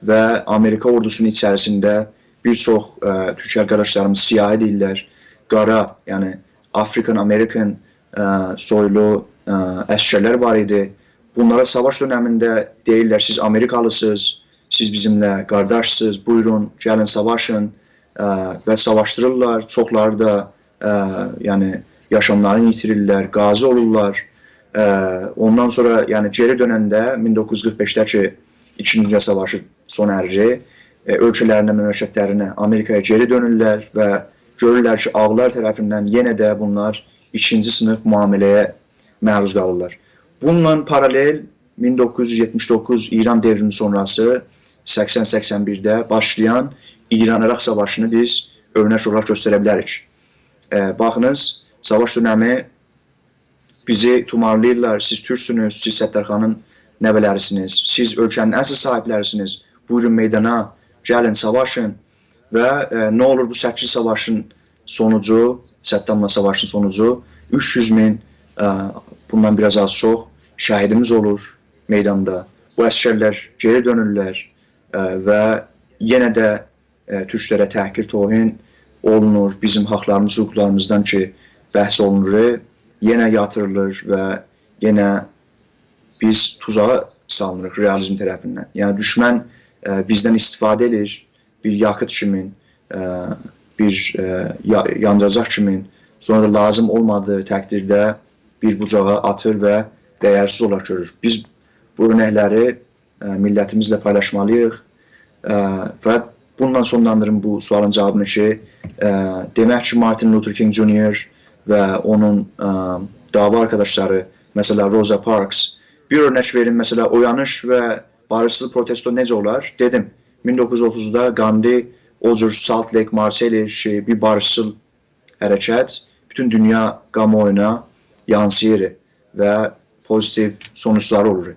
و آمریکا اوردوسونون ایچریسینده بیر چوخ، ائ، تورک آرکاداشلاریمیز، سیاهی دئییرلر، قارا، یعنی African American، ائ، سویلو، ائ، عسگرلر وار ایدی. بونلارا ساواش دؤنمینده دئییرلر، «سیز آمریکالیسینیز، سیز بیزیمله قارداشسینیز، بویورون، گلین ساواشین.» ا، و ساواشدیریرلار، چوخلاری دا، ا، یعنی، یاشاملارینی ییتیریرلر، قازی اولورلار. ا، اوندان سونرا، یعنی، گئری دؤننده مین دوققوز یوز قیرخ بئشده کی ایکینجی دونیا ساواشی سونا ائریر، ا، اؤلکه‌لرینه، مملکتلرینه، آمریکایا گئری دؤنورلر و گؤرورلر کی، آغلار طرفیندن یئنه ده بونلار ایکینجی صینیف معامله‌یه معروض قالیرلار. بونونلا پارالل مین دوققوز یوز یئتمیش دوققوز ایران دئوریمی سونراسی، سکسن سکسن بیرده باشلایان ایران-عراق ساواشینی بیز اؤرنک اولاراق گؤستره بیلریک. ا، باخینیز، ساواش دؤنمی بیزی تومارلاییرلار: «سیز تورکسونوز، سیز ستارخانین نوه‌لریسینیز، سیز اؤلکه‌نین اصل صاحیبلریسینیز، بویورون میدانا، گلین، ساواشین.» و، ا، نه اولور، بو سککیز ساواشین سونوجو، صداملا ساواشین سونوجو، اوچ یوز مین، ا، بوندان بیر آز آز چوخ شهیدیمیز اولور میداندا. بو عسکرلر گئری دؤنورلر، ا، و یئنه ده، ا، تورکلره تحقیر، توهین اولونور، بیزیم حاقلاریمیز، حقوقلاریمیزدان کی بحث اولونور، یئنه یاتیریلیر و یئنه بیز توزاغا سالینیریق رئالیزم طرفیندن. یعنی دوشمن، ا، بیزدن استفاده ائدیر بیر یاکیت کیمین، ا، بیر، ا، یا-، یاندیراجاق کیمین، سونرا دا لازیم اولمادیغی تقدیرده بیر بوجاغا آتیر و دیرسیز اولاراق گؤرور. بیز بو اؤرنکلری، ا، میللتیمیزله پایلاشمالیییق. ا، و بونونلا سونلاندیریم بو سؤالین جاوابینی کی، ا، دئمک کی، مارتین لوتر کینگ جونیور و اونون، ا، دعوا آرکاداشلاری، مثلا، روزا پارکس. بیر اؤرنک وئریم، مثلا، اویانیش و باریشچیل پروتستو نئجه اولار؟ دئدیم، مین دوققوز یوز اوتوزدا گاندی او جور سالت لئیک مارچی ائله‌ییر کی، بیر باریشچیل حرکت بوتون دونیا کامواویونا یانسیییر و پوزیتیو سونوجلاری اولور.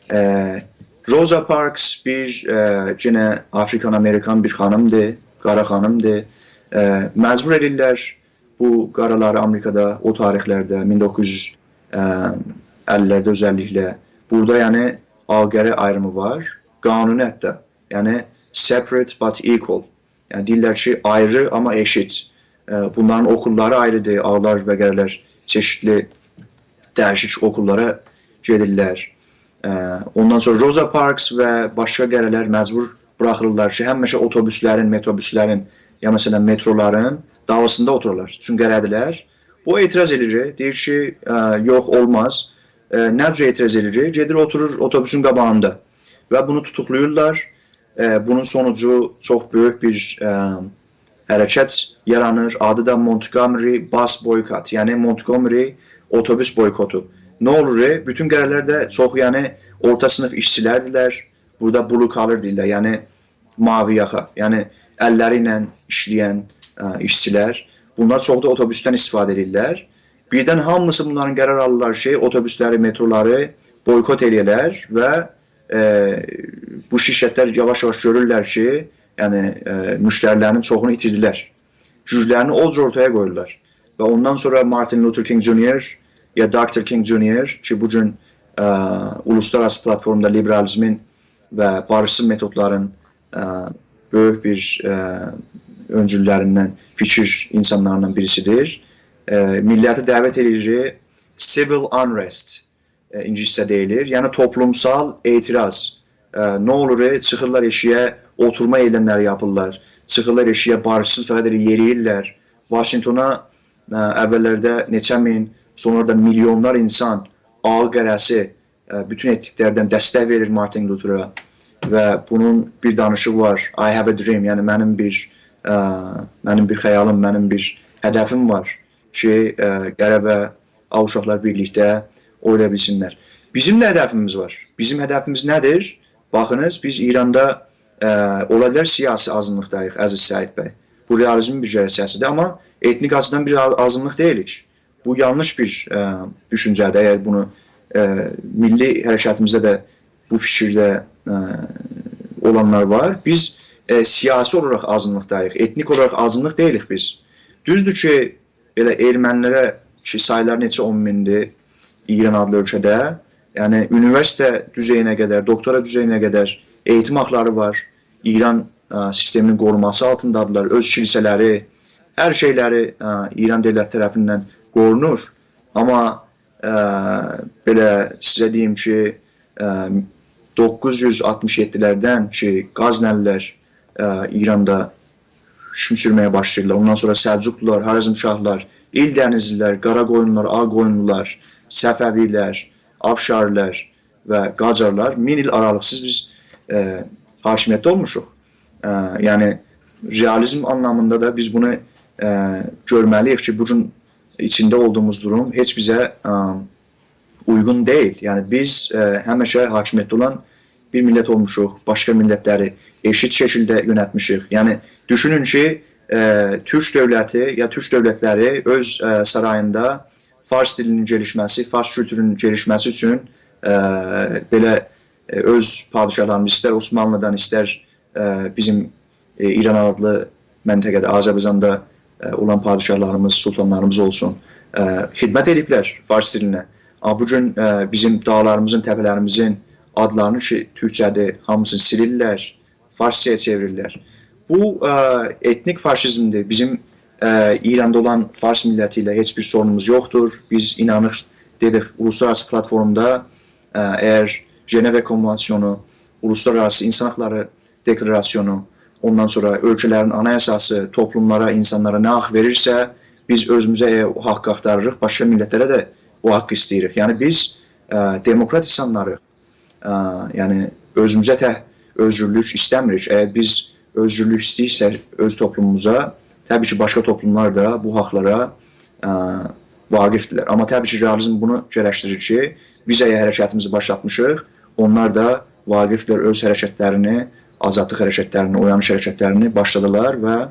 ا، روزا پارکس بیر، ا، یئنه آفریکان آمریکان بیر خانیمدیر، قارا خانیمدیر. ا، مجبور ائدیرلر بو قارالاری آمریکادا او تاریخلرده، مین دوققوز یوز اللی‌لرده اؤزللیکله. بورادا، یعنی، آغ-قره آیریمی وار، قانونی حتی. یعنی، separate but equal. یعنی، دئییرلر کی، آیری، آمما ائشیت. ا، بونلارین اوکوللاری آیریدیر، آغلار و قره‌لر چئشیتلی دییشیک اوکوللارا گئدیرلر. ا، اوندان سونرا روزا پارکس و باشقا قره‌لر مجبور بوراخیلیرلار کی، همیشه اوتوبوسلرین، متروبوسلرین، یا، مثلا، مترولارین دالیسیندا اوتورالار. چونکی قره‌دیرلر. او اعتراض ائدیر، دئییر کی، ا، یوخ، اولماز. ا، نه جور اعتراض ائدیر؟ گئدیر، اوتورور اوتوبوسون قاباغیندا و بونو توتوقلاییرلار. ا، بونون سونوجو چوخ بؤیوک بیر، ا، حرکت یارانیر. آدی دا Montgomery Bus Boycott، یعنی مونتگومری اوتوبوس بویکوتو. نه اولور؟ بوتون قره‌لر ده چوخ، یعنی، اورتا صینیف ایشچیلردیرلر. بورادا blue collar دئییرلر، یعنی ماوی یاخا، یعنی اللری ایله ایشله‌ین، ا، ایشچیلر. بونلار چوخ دا اوتوبوسدن استفاده ائدیرلر. بیردن هامیسی بونلارین قرار آلیرلار کی، اوتوبوسلاری، مترولاری بویکوت ائله‌یه‌لر و، ا، بو شرکتلر یاواش-یاواش گؤرورلر کی، یعنی، ا، مشتری‌لرینین چوخونو ایتیردیلر. گوجلرینی او جور اورتایا قویورلار. و اوندان سونرا مارتین لوتر کینگ جونیور یا داکتور کینگ جونیور کی، بو گون، ا، اولوسلارآراسی پلاتفورمادا لیبرالیزمین و باریشچیل متودلارین، ا، بؤیوک بیر، ا، اؤنجوللریندن، فیکیر اینسانلاریندان بیریسیدیر. ا، میللتی دعوت ائدیر civil unrest، ا، اینگیلیسجه دئییلیر. یعنی توپلومسال اعتراض. ا، نه اولور؟ چیخیرلار ائشیگه، اوتورما ائیلملری یاپیرلار. چیخیرلار ائشیگه، باریشچیل فقط ائله یئرییرلر. واشینگتونا، ا، اوللرده نئچه مین، سونرا دا میلیونلار اینسان، آغی قره‌سی، ا، بوتون ائتنیکلردن دستک وئریر مارتین لوترا و بونون بیر دانیشیغی وار. I have a dream، یعنی منیم بیر، ا، منیم بیر خیالیم، منیم بیر هدفیم وار کی، ا، قره و آغ اوشاقلار بیرلیکده اوینایا بیلسینلر. بیزیم ده هدفیمیز وار. بیزیم هدفیمیز نه‌دیر؟ باخینیز، بیز ایراندا، ا، اولا بیلر سیاسی آزینلیقداییق، عزیز سعید بی. بو رئالیزمین بیر گرچکدیر، آمما ائتنیک آچیدان بیر آ-، آزینلیق دئییلیک. بو یانلیش بیر، ا، دوشونجه‌دیر. اگر بونو، ا، میللی حرکتیمیزده ده بو فیکیرده، ا، اولانلار وار. بیز، ا، سیاسی اولاراق آزینلیقداییق، ائتنیک اولاراق آزینلیق دئییلیک بیز. دوزدور کی، ائله ارمنی‌لره کی، سایلاری نئچه اون میندیر ایران آدلی اؤلکه‌ده، یعنی اونیوئرسیتئت دوزئیینه قدر، دوکتورا دوزئیینه قدر ائییتیم حاقلاری وار. ایران، ا، سیستمینین قورونماسی آلتیندادیرلار. اؤز کیلیسه‌لری، هر شئیلری، ا، ایران دؤولتی طرفیندن قورونور. آمما، ا، بئله سیزه دئییم کی، ا، دوققوز یوز آلتمیش یئددیلردن کی، غزنه‌لی‌لر، ائ، ایراندا حکم سورمه‌یه باشلاییرلار. اوندان سونرا سلجوقلولار، خوارزمشاهلار، ایلدنیزلی‌لر، قاراقویونلولار، آغ‌قویونلولار، صفوی‌لر، افشاری‌لر و قاجارلار مین ایل آرالیقسیز بیز، ائ، حاکمیتده اولموشوق. ائ، یعنی، رئالیزم آنلامیندا دا بیز بونو، ائ، گؤرمه‌لی‌ییک کی، بو گون ایچینده اولدوغوموز دوروم هئچ بیزه، ائ، اویغون دئییل. یعنی، بیز، ائ، همیشه حاکمیتده اولان بیر میللت اولموشوق، باشقا میللت‌لری ائشیت شکیلده یؤنتمیشیک. یعنی، دوشونون کی، ائ، تورک دؤولتی یا تورک دؤولت‌لری اؤز، ائ، ساراییندا فارس دیلینین گلیشمه‌سی، فارس کولتورونون گلیشمه‌سی اوچون، ائ، بئله، ائ، اؤز پادشاهلاریمیز، ایستر عثمانلی‌دان، ایستر، ائ، بیزیم، ائ، ایران آدلی منطقه‌ده، آذربایجاندا، ائ، اولان پادشاهلاریمیز، سلطانلاریمیز اولسون، ائ، خدمت ائدیبلر فارس دیلینه. آمما بو گون، ائ، بیزیم داغلاریمیزین، تپه‌لریمیزین آدلارینی کی، تورکجه‌دیر، هامیسینی سیلیرلر، فارسجایا چئویریرلر. بو، ائ، ائتنیک فاشیزمدیر. بیزیم، ائ، ایراندا اولان فارس میللتی ایله هئچ بیر سورونوموز یوخدور. بیز اینانیریق، دئدیک، اولوسلارآراسی پلاتفورمدا، ائ، اگر ژنو کنوانسیونو، اولوسلارآراسی اینسان حاقلاری دکلاراسیونو، اوندان سونرا اؤلکه‌لرین آنایاساسی توپلوملارا، اینسانلارا نه حاق وئریرسه، بیز اؤزوموزه، ائ، او حاققی آختاریریق، باشقا میللت‌لره ده او حاققی ایسته‌ییریک. یعنی بیز، ائ، دموکرات اینسانلاریق. ائ، یعنی اؤزوموزه تک اؤزگورلوک ایسته‌میریک. اگر بیز اؤزگورلوک ایسته‌ییرسک اؤز توپلوموموزا، طبیعی کی، باشقا توپلوملار دا بو حاقلارا، ائ، واقفدیرلر. آمما طبیعی کی، رئالیزم بونو گرکدیریر کی، بیز اگر حرکتیمیزی باشلاتمیشیق، اونلار دا واقفدیرلر اؤز حرکت‌لرینی، آزادلیق حرکت‌لرینی، اویانیش حرکت‌لرینی باشلادالار و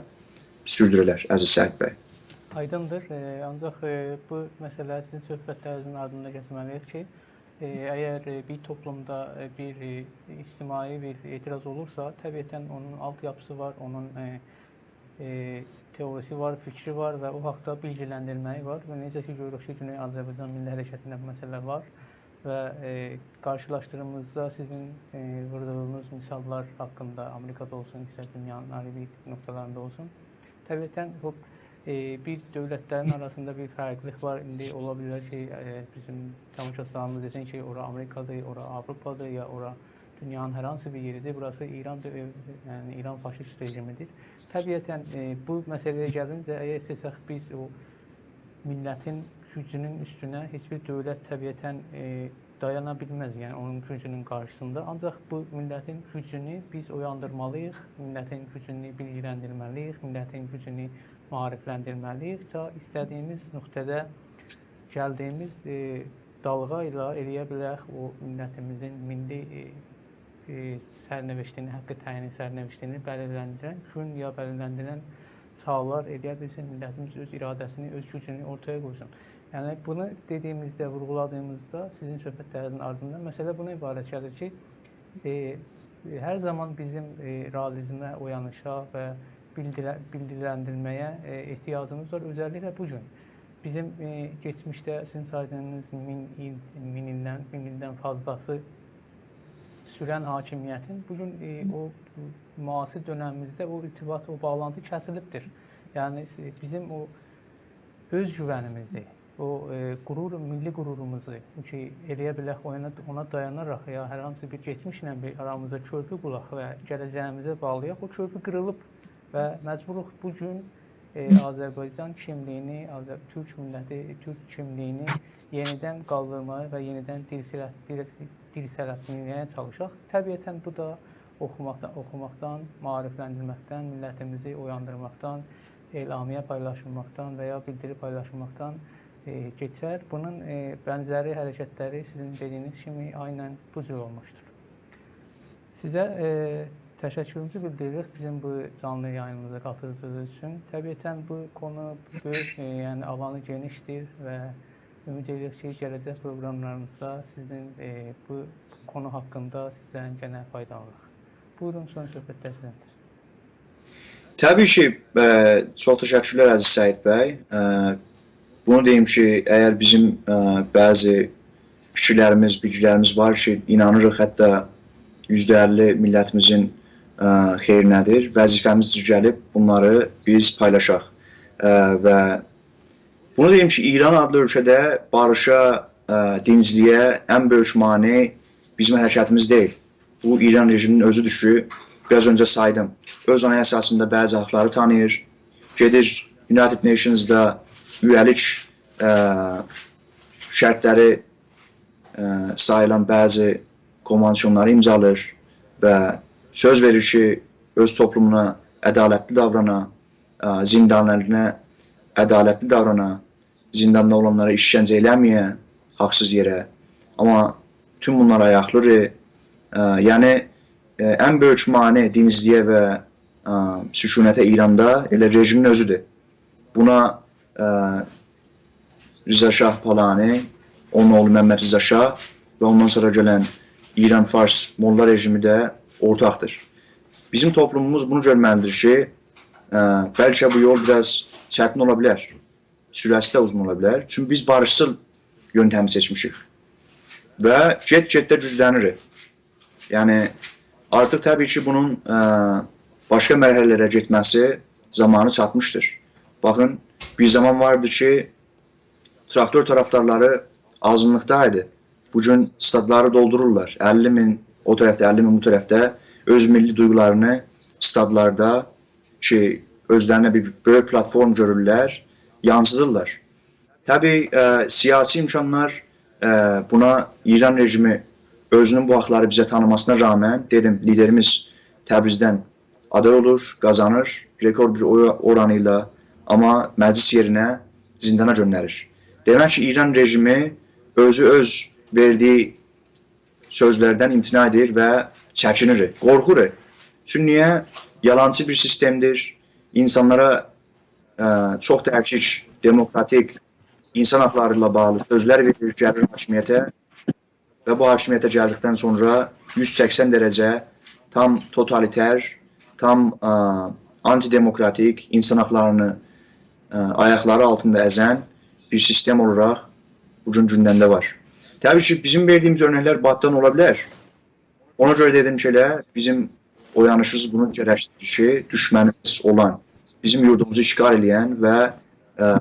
سوردوره‌لر، عزیز سعید بی. آیدیندیر. ائ، آنجاق، ائ، بو مسئله سیزین صحبت‌لرینیزین آردیندا گتیرمه‌لی‌ییک کی، ائ، اگر، ائ، بیر توپلومدا، ائ، بیر، ائ، اجتماعی بیر اعتراض اولورسا، طبیعتاً اونون آلت‌یاپیسی وار، اونون، ائ، ائ، تئوریسی وار، فیکری وار و او حاقدا بیلگیلندیرمه‌یی وار. و نئجه کی، گؤروروک کی، گونئی آذربایجان میللی حرکتینده بو مسئله وار و، ائ، قارشیلاشدیردیغیمیزدا سیزین، ائ، ووردوغونوز مثال‌لار حاقیندا، آمریکادا اولسون، ایستر دونیانین آیری بیر نقطه‌لرینده اولسون، طبیعتاً بو، ائ، بیر دؤولت‌لرین آراسیندا بیر فرقلیلیک وار. ایندی اولا بیلر کی، ائ، بیزیم تاماشاچیلاریمیز دئسین کی، اورا آمریکادیر، اورا آوروپادیر، یا اورا دونیانین هر هانسی بیر یئریدیر. بوراسی ایران دؤ-، یعنی ایران فاشیست رژیمیدیر. طبیعتاً، ائ، بو مسئله‌یه گلینجه، اگر ایسته‌سک بیز او میللتین گوجونون اوستونه هئچ بیر دؤولت طبیعتاً، ائ، دایانا بیلمز، یعنی اونون گوجونون قارشیسیندا. آنجاق بو میللتین گوجونو بیز اویاندیرمالی‌ییق، میللتین گوجونو بیلگیلندیرمه‌لی‌ییک، میللتین گوجونو معاریفلندیرمه‌لی‌ییک. تا ایسته‌دیگیمیز نقطه‌ده گلدیگیمیز، ائ، دالغا ایله ائلیه بیلک او میللتیمیزین میللی، ائ، ائ، سرنوشتینی، حق تعیین سرنوشتینی بلیرلندیرن گون یا بلیرلندیرن چاغلار ائلیه بیلسین، میللتیمیز اؤز اراده‌سینی، اؤز گوجونو اورتایا قویسون. یعنی بونو دئدیگیمیزده، وورغولادیغیمیزدا سیزین صحبت‌لرینیزین آردیندا مسئله بونا عبارت گلیر کی، ائ، ائ، هر زامان بیزیم، ائ، رئالیزمه، اویانیشا و بیلدیله-، بیلگیلندیرمه‌یه، ائ، احتیاجیمیز وار. اؤزللیکله بو گون بیزیم، ائ، کئچمیشده سیزین سایدیغینیز مین ایل، مین ایلدن، مین ایلدن فاضلاسی سورن حاکمیتین بو گون، ائ، او معاصر دؤنمیمیزده او ارتباط، او باغلانتی کسیلیبدیر. یعنی، ائ، بیزیم او اؤز گوونیمیزی، او، ائ، غرور، میللی غروروموزو کی، ائلیه بیلک اونا، اونا دایاناراق یا هر هانسی بیر کئچمیشله بیر آرامیزدا کؤرپو قوراق و گله‌جه‌ییمیزه باغلایاق، او کؤرپو قیریلیب و مجبوروق بو گون، ائ، آذربایجان کیملیگینی، آذر-، تورک میللتی، تورک کیملیگینی یئنیدن قالدیرماغا و یئنیدن دیرسله-، دیرس-، دیرسلتمه‌یه چالیشاق. طبیعتاً بو دا اوخوماقدان، اوخوماقدان، معاریفلندیرمکدن، میللتیمیزی اویاندیرماقدان، اعلامیه پایلاشماقدان و یا بیلدیری پایلاشماقدان، ائ، کئچر. بونون، ائ، بنزری حرکت‌لری سیزین دئدیگینیز کیمی عیناً بو جور اولموشدور. سیزه، ائ، تشکروموزو بیلدیریریک بیزیم بو جانلی یایینیمیزا قاتیلدیغینیز اوچون. طبیعتاً بو قونو بؤیوک، ائ، یعنی آلانی گئنیشدیر و امید ائدیریک کی، گله‌جک پروقراملاریمیزدا سیزین، ائ، بو قونو حاقیندا سیزدن گئنه فایدالاناق. بویورون، سون صحبت‌لر سیزیندیر. طبیعی کی، ائ، چوخ تشکرلر، عزیز سعید بی. ائ، بونو دئییم کی، اگر بیزیم، ائ، بعضی فیکیرلریمیز، بیلگیلریمیز وار کی، اینانیریق، حتی یوزده اللی میللتیمیزین، ائ، خئیرینه‌دیر، وظیفه‌میزدیر گلیب بونلاری بیز پایلاشاق. ائ، و بونو دئییم کی، ایران آدلی اؤلکه‌ده باریشا، ائ، دینجلیگه ان بؤیوک مانع بیزیم حرکتیمیز دئییل. بو ایران رژیمینین اؤزودور کی، بیر آز اؤنجه سایدیم، اؤز آنایاساسیندا بعضی حاقلاری تانیییر، گئدیر United Nations-دا اویه‌لیک، ائ، شرطلری، ائ، ساییلان بعضی کونوانسیونلاری ایمضالاییر و سؤز وئریر کی، اؤز توپلومونا عدالتلی داورانا، ائ، زیندانی‌لارا عدالتلی داورانا، زینداندا اولانلارا ایشکنجه ائله‌مه‌یه حاقسیز یئره. آمما بوتون بونلار آیاقلیدیر. ائ، یعنی، ائ، ان بؤیوک مانع دینجلیگه و، ائ، سکونته ایراندا ائله رژیمین اؤزودور. بونا، ائ، رضا شاه پالانی، اونون اوغلو ممد رضا شاه و اوندان سونرا گلن ایران فارس موللا رژیمی ده اورتاقدیر. بیزیم توپلوموموز بونو گؤرمه‌لیدیر کی، ائ، بلکه بو یول بیر آز چتین اولا بیلر، سوره‌سی ده اوزون اولا بیلر. چونکی بیز باریشچیل یؤنتمی سئچمیشیک و گئت-گئت ده گوجله‌نیریک. یعنی، آرتیق طبیعی کی، بونون، ائ، باشقا مرحله‌لره گئتمه‌سی زامانی چاتمیشدیر. باخین، بیر زامان واردی کی، تراکتور طرفدارلاری آزینلیقدا ایدی. بو گون استادلاری دولدورورلار. اللی مین او طرفده، اللی مین بو طرفده اؤز میللی دویغولارینی استادلاردا کی، اؤزلرینه بیر بؤیوک پلاتفورم گؤرورلر، یانسیدیرلار. طبیعی، ائ، سیاسی امکانلار، ائ، بونا ایران رژیمی اؤزونون بو حاقلاری بیزه تانیماسینا رغمن، دئدیم، لیدریمیز تبریزدن آدای اولور، قازانیر، رکورد بیر اوی اورانی ایله، آمما مجلس یئرینه زیندانا گؤندریر. دئمک کی، ایران رژیمی اؤزو اؤز وئردیگی سؤزلردن امتناع ائدیر و چکینیر، قورخور. چونکی نییه؟ یالانچی بیر سیستمدیر. اینسانلارا، ائ، چوخ دییشیک، دموکراتیک، اینسان حاقلاری ایله باغلی سؤزلر وئریر، گلیر حاکمیته و بو حاکمیته گلدیکدن سونرا یوز سکسن درجه تام توتالیتر، تام، ائ، آنتی‌دموکراتیک، اینسان حاقلارینی، ائ، آیاقلاری آلتیندا ازن بیر سیستم اولاراق بو گون گوندمده وار. طبیعی کی، بیزیم وئردیگیمیز اؤرنکلر باتدان اولا بیلر. اونا گؤره دئدیم کی، ائله بیزیم اویانیشیمیز بونو گرکدیریر کی، دوشمنیمیز اولان، بیزیم یوردوموزو اشغال ائله‌ین و، ائ،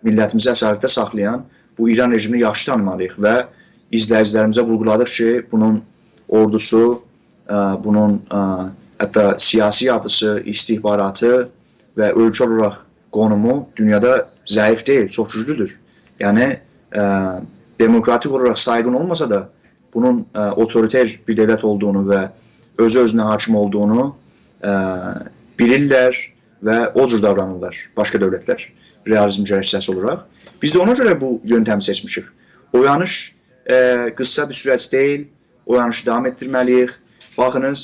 میللتیمیزی اسارتده ساخلایان بو ایران رژیمینی یاخشی تانیمالیییق و ایزله‌ییجیلریمیزه وورغولادیق کی، بونون اوردوسو، ائ، بونون، ائ، حتی سیاسی یاپیسی، استخباراتی و اؤلکه اولاراق قونومو دونیادا ضعیف دئییل، چوخ گوجلودور. یعنی، ائ، دموکراتیک اولاراق سایغین اولماسا دا، بونون، ائ، اوتوریتر بیر دؤولت اولدوغونو و اؤزو اؤزونه حاکم اولدوغونو، ائ، بیلیرلر و او جور داورانیرلار باشقا دؤولتلر، رئالیزم گرکسه‌سی اولاراق. بیز ده اونا گؤره بو یؤنتمی سئچمیشیک. اویانیش، ائ، قیسا بیر سورج دئییل، اویانیشی داوام ائتدیرمه‌لیییک. باخینیز،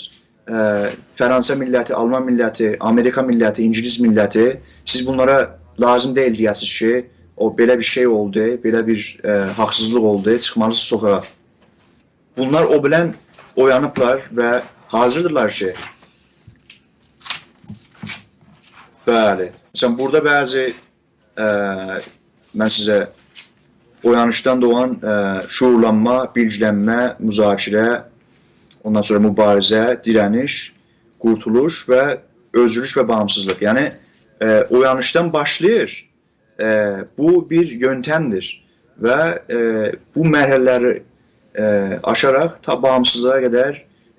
ائ، فرانسه میللتی، آلمان میللتی، آمریکا میللتی، اینگیلیس میللتی، سیز بونلارا لازیم دئییل دئیه‌سینیز کی، او بئله بیر شئی اولدو، بئله بیر، ائ، حاقسیزلیق اولدو، چیخمالیسینیز سوکاغا. بونلار او بیلن اویانیبلار و حاضیردیرلار کی، بلی. مثلا، بورادا بعضی، ائ، من سیزه اویانیشدان دوغان، ائ، شعورلانما، بیلگیلنمه، مذاکره، اوندان سونرا مبارزه، دیره‌نیش، قورتولوش و اؤزگورلوک و باغیمسیزلیق. یعنی، ائ، اویانیشدان باشلاییر. ائ، بو بیر یؤنتمدیر و، ائ، بو مرحله‌لری، ائ، آشاراق تا باغیمسیزلیغا قدر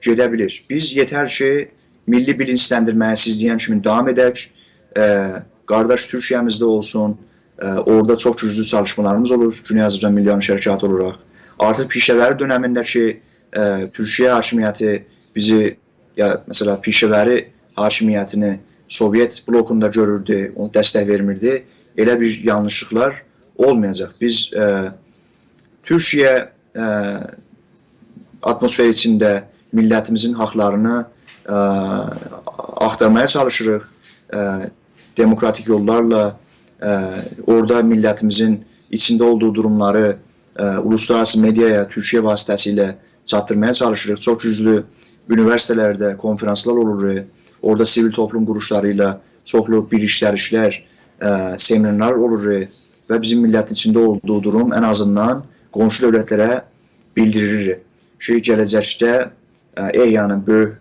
گئده بیلیر. بیز یئتر کی، میللی بیلینجلندیرمه‌یی سیز دئین کیمی داوام ائدک. ائ، قارداش تورکیه‌میزده اولسون، ائ، اورادا چوخ گوجلو چالیشمالاریمیز اولور، گونئی آذربایجان میللی اویانیش حرکاتی اولاراق. آرتیق پیشه‌وری دؤنمینده کی، ائ، تورکیه حاکمیتی بیزی یا، مثلا، پیشه‌وری حاکمیتینی سوویئت بلوکوندا گؤروردو، اونا دستک وئرمیردی. ائله بیر یانلیشلیقلار اولمایاجاق. بیز، ائ، تورکیه، ائ، آتموسفری ایچینده میللتیمیزین حاقلارینی، ائ، آختارماغا چالیشیریق. ائ، دموکراتیک یوللارلا، ائ، اورادا میللتیمیزین ایچینده اولدوغو دوروملاری، ائ، اولوسلارآراسی مئدیایا تورکیه واسطه‌سیله چاتدیرماغا چالیشیریق. چوخ گوجلو اونیوئرسیته‌لرده کنفرانسلار اولور، اورادا سیویل توپلوم قورولوشلاری ایله چوخلو بیلیشلریشلر، ائ، سمینارلار اولور و بیزیم میللتین ایچینده اولدوغو دوروم ان آزیندان قونشو دؤولتلره بیلدیریلیر کی، گله‌جکده، ائ، احیانا بؤیوک،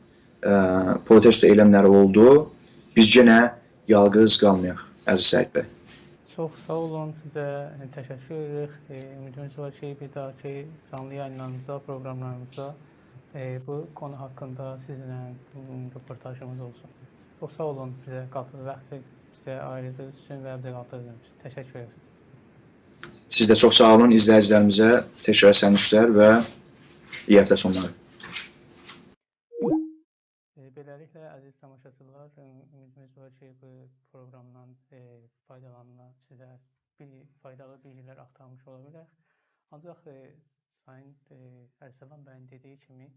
ائ، پروتستو ائیلملری اولدو. بیز یئنه یالقیز قالمایاق، عزیز سعید بی. چوخ ساغ اولون، سیزه تشکر ائدیریک. ائ، امیدیمیز وار کی، بیر داهاکی جانلی یایینلاریمیزدا، پروقراملاریمیزدا ائ، بو قونو حاقیندا سیزینله، م، روپورتاژیمیز اولسون. چوخ ساغ اولون بیزه قاتیل-، واخت وئر-، بیزه آییردیغینیز اوچون و بیزه قاتیلدیغینیز اوچون. تشکر ائدیریز. سیز ده چوخ ساغ اولون ایزله‌ییجیلریمیزه. تکرار سنیشلر و ایی هفته سونلاری. ائ، بئله‌لیکله، عزیز تاماشاچیلار، ام، اومیدیمیز وار کی، بو پروقرامدان، ائ، فایدالانما، سیزه بیر فایدالی بیلگیلر آختارمیش اولا بیلک. آنجاق، ائ، سایین، ائ، ارسلان بیین دئدیگی کیمی،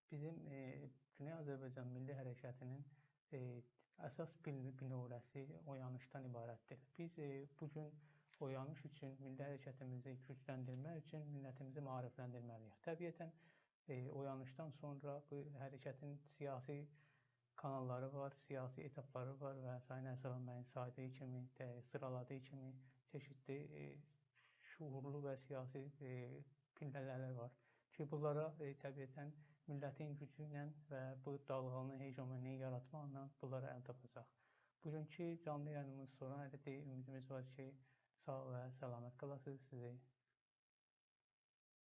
بیزیم، ائ، گونئی آذربایجان میللی حرکتی‌نین، ائ، اساس بین-، بینؤوره‌سی اویانیشدان عبارتدیر. بیز، ائ، بو گون اویانیش اوچون، میللی حرکتیمیزی گوجلندیرمک اوچون میللتیمیزی معاریفلندیرمه‌لی‌ییک. طبیعتاً، ائ، اویانیشدان سونرا بو حرکتین سیاسی کاناللاری وار، سیاسی ائتاپلاری وار و سایین ارسلان بیین سایدیغی کیمی، ائ، سیرالادیغی کیمی چئشیتلی، ائ، شعورلو و سیاسی، ائ، پیلله‌لری وار کی، بونلارا، ائ، طبیعتاً میللتین گوجو ایله و بو دالغانی، هژمونی یاراتماقلا بونلارا ال تاپاجاق. بوگونکو جانلی یایینیمیز سونا اردی. اومیدیمیز وار کی، ساغ و سلامت قالاسینیز. سیزی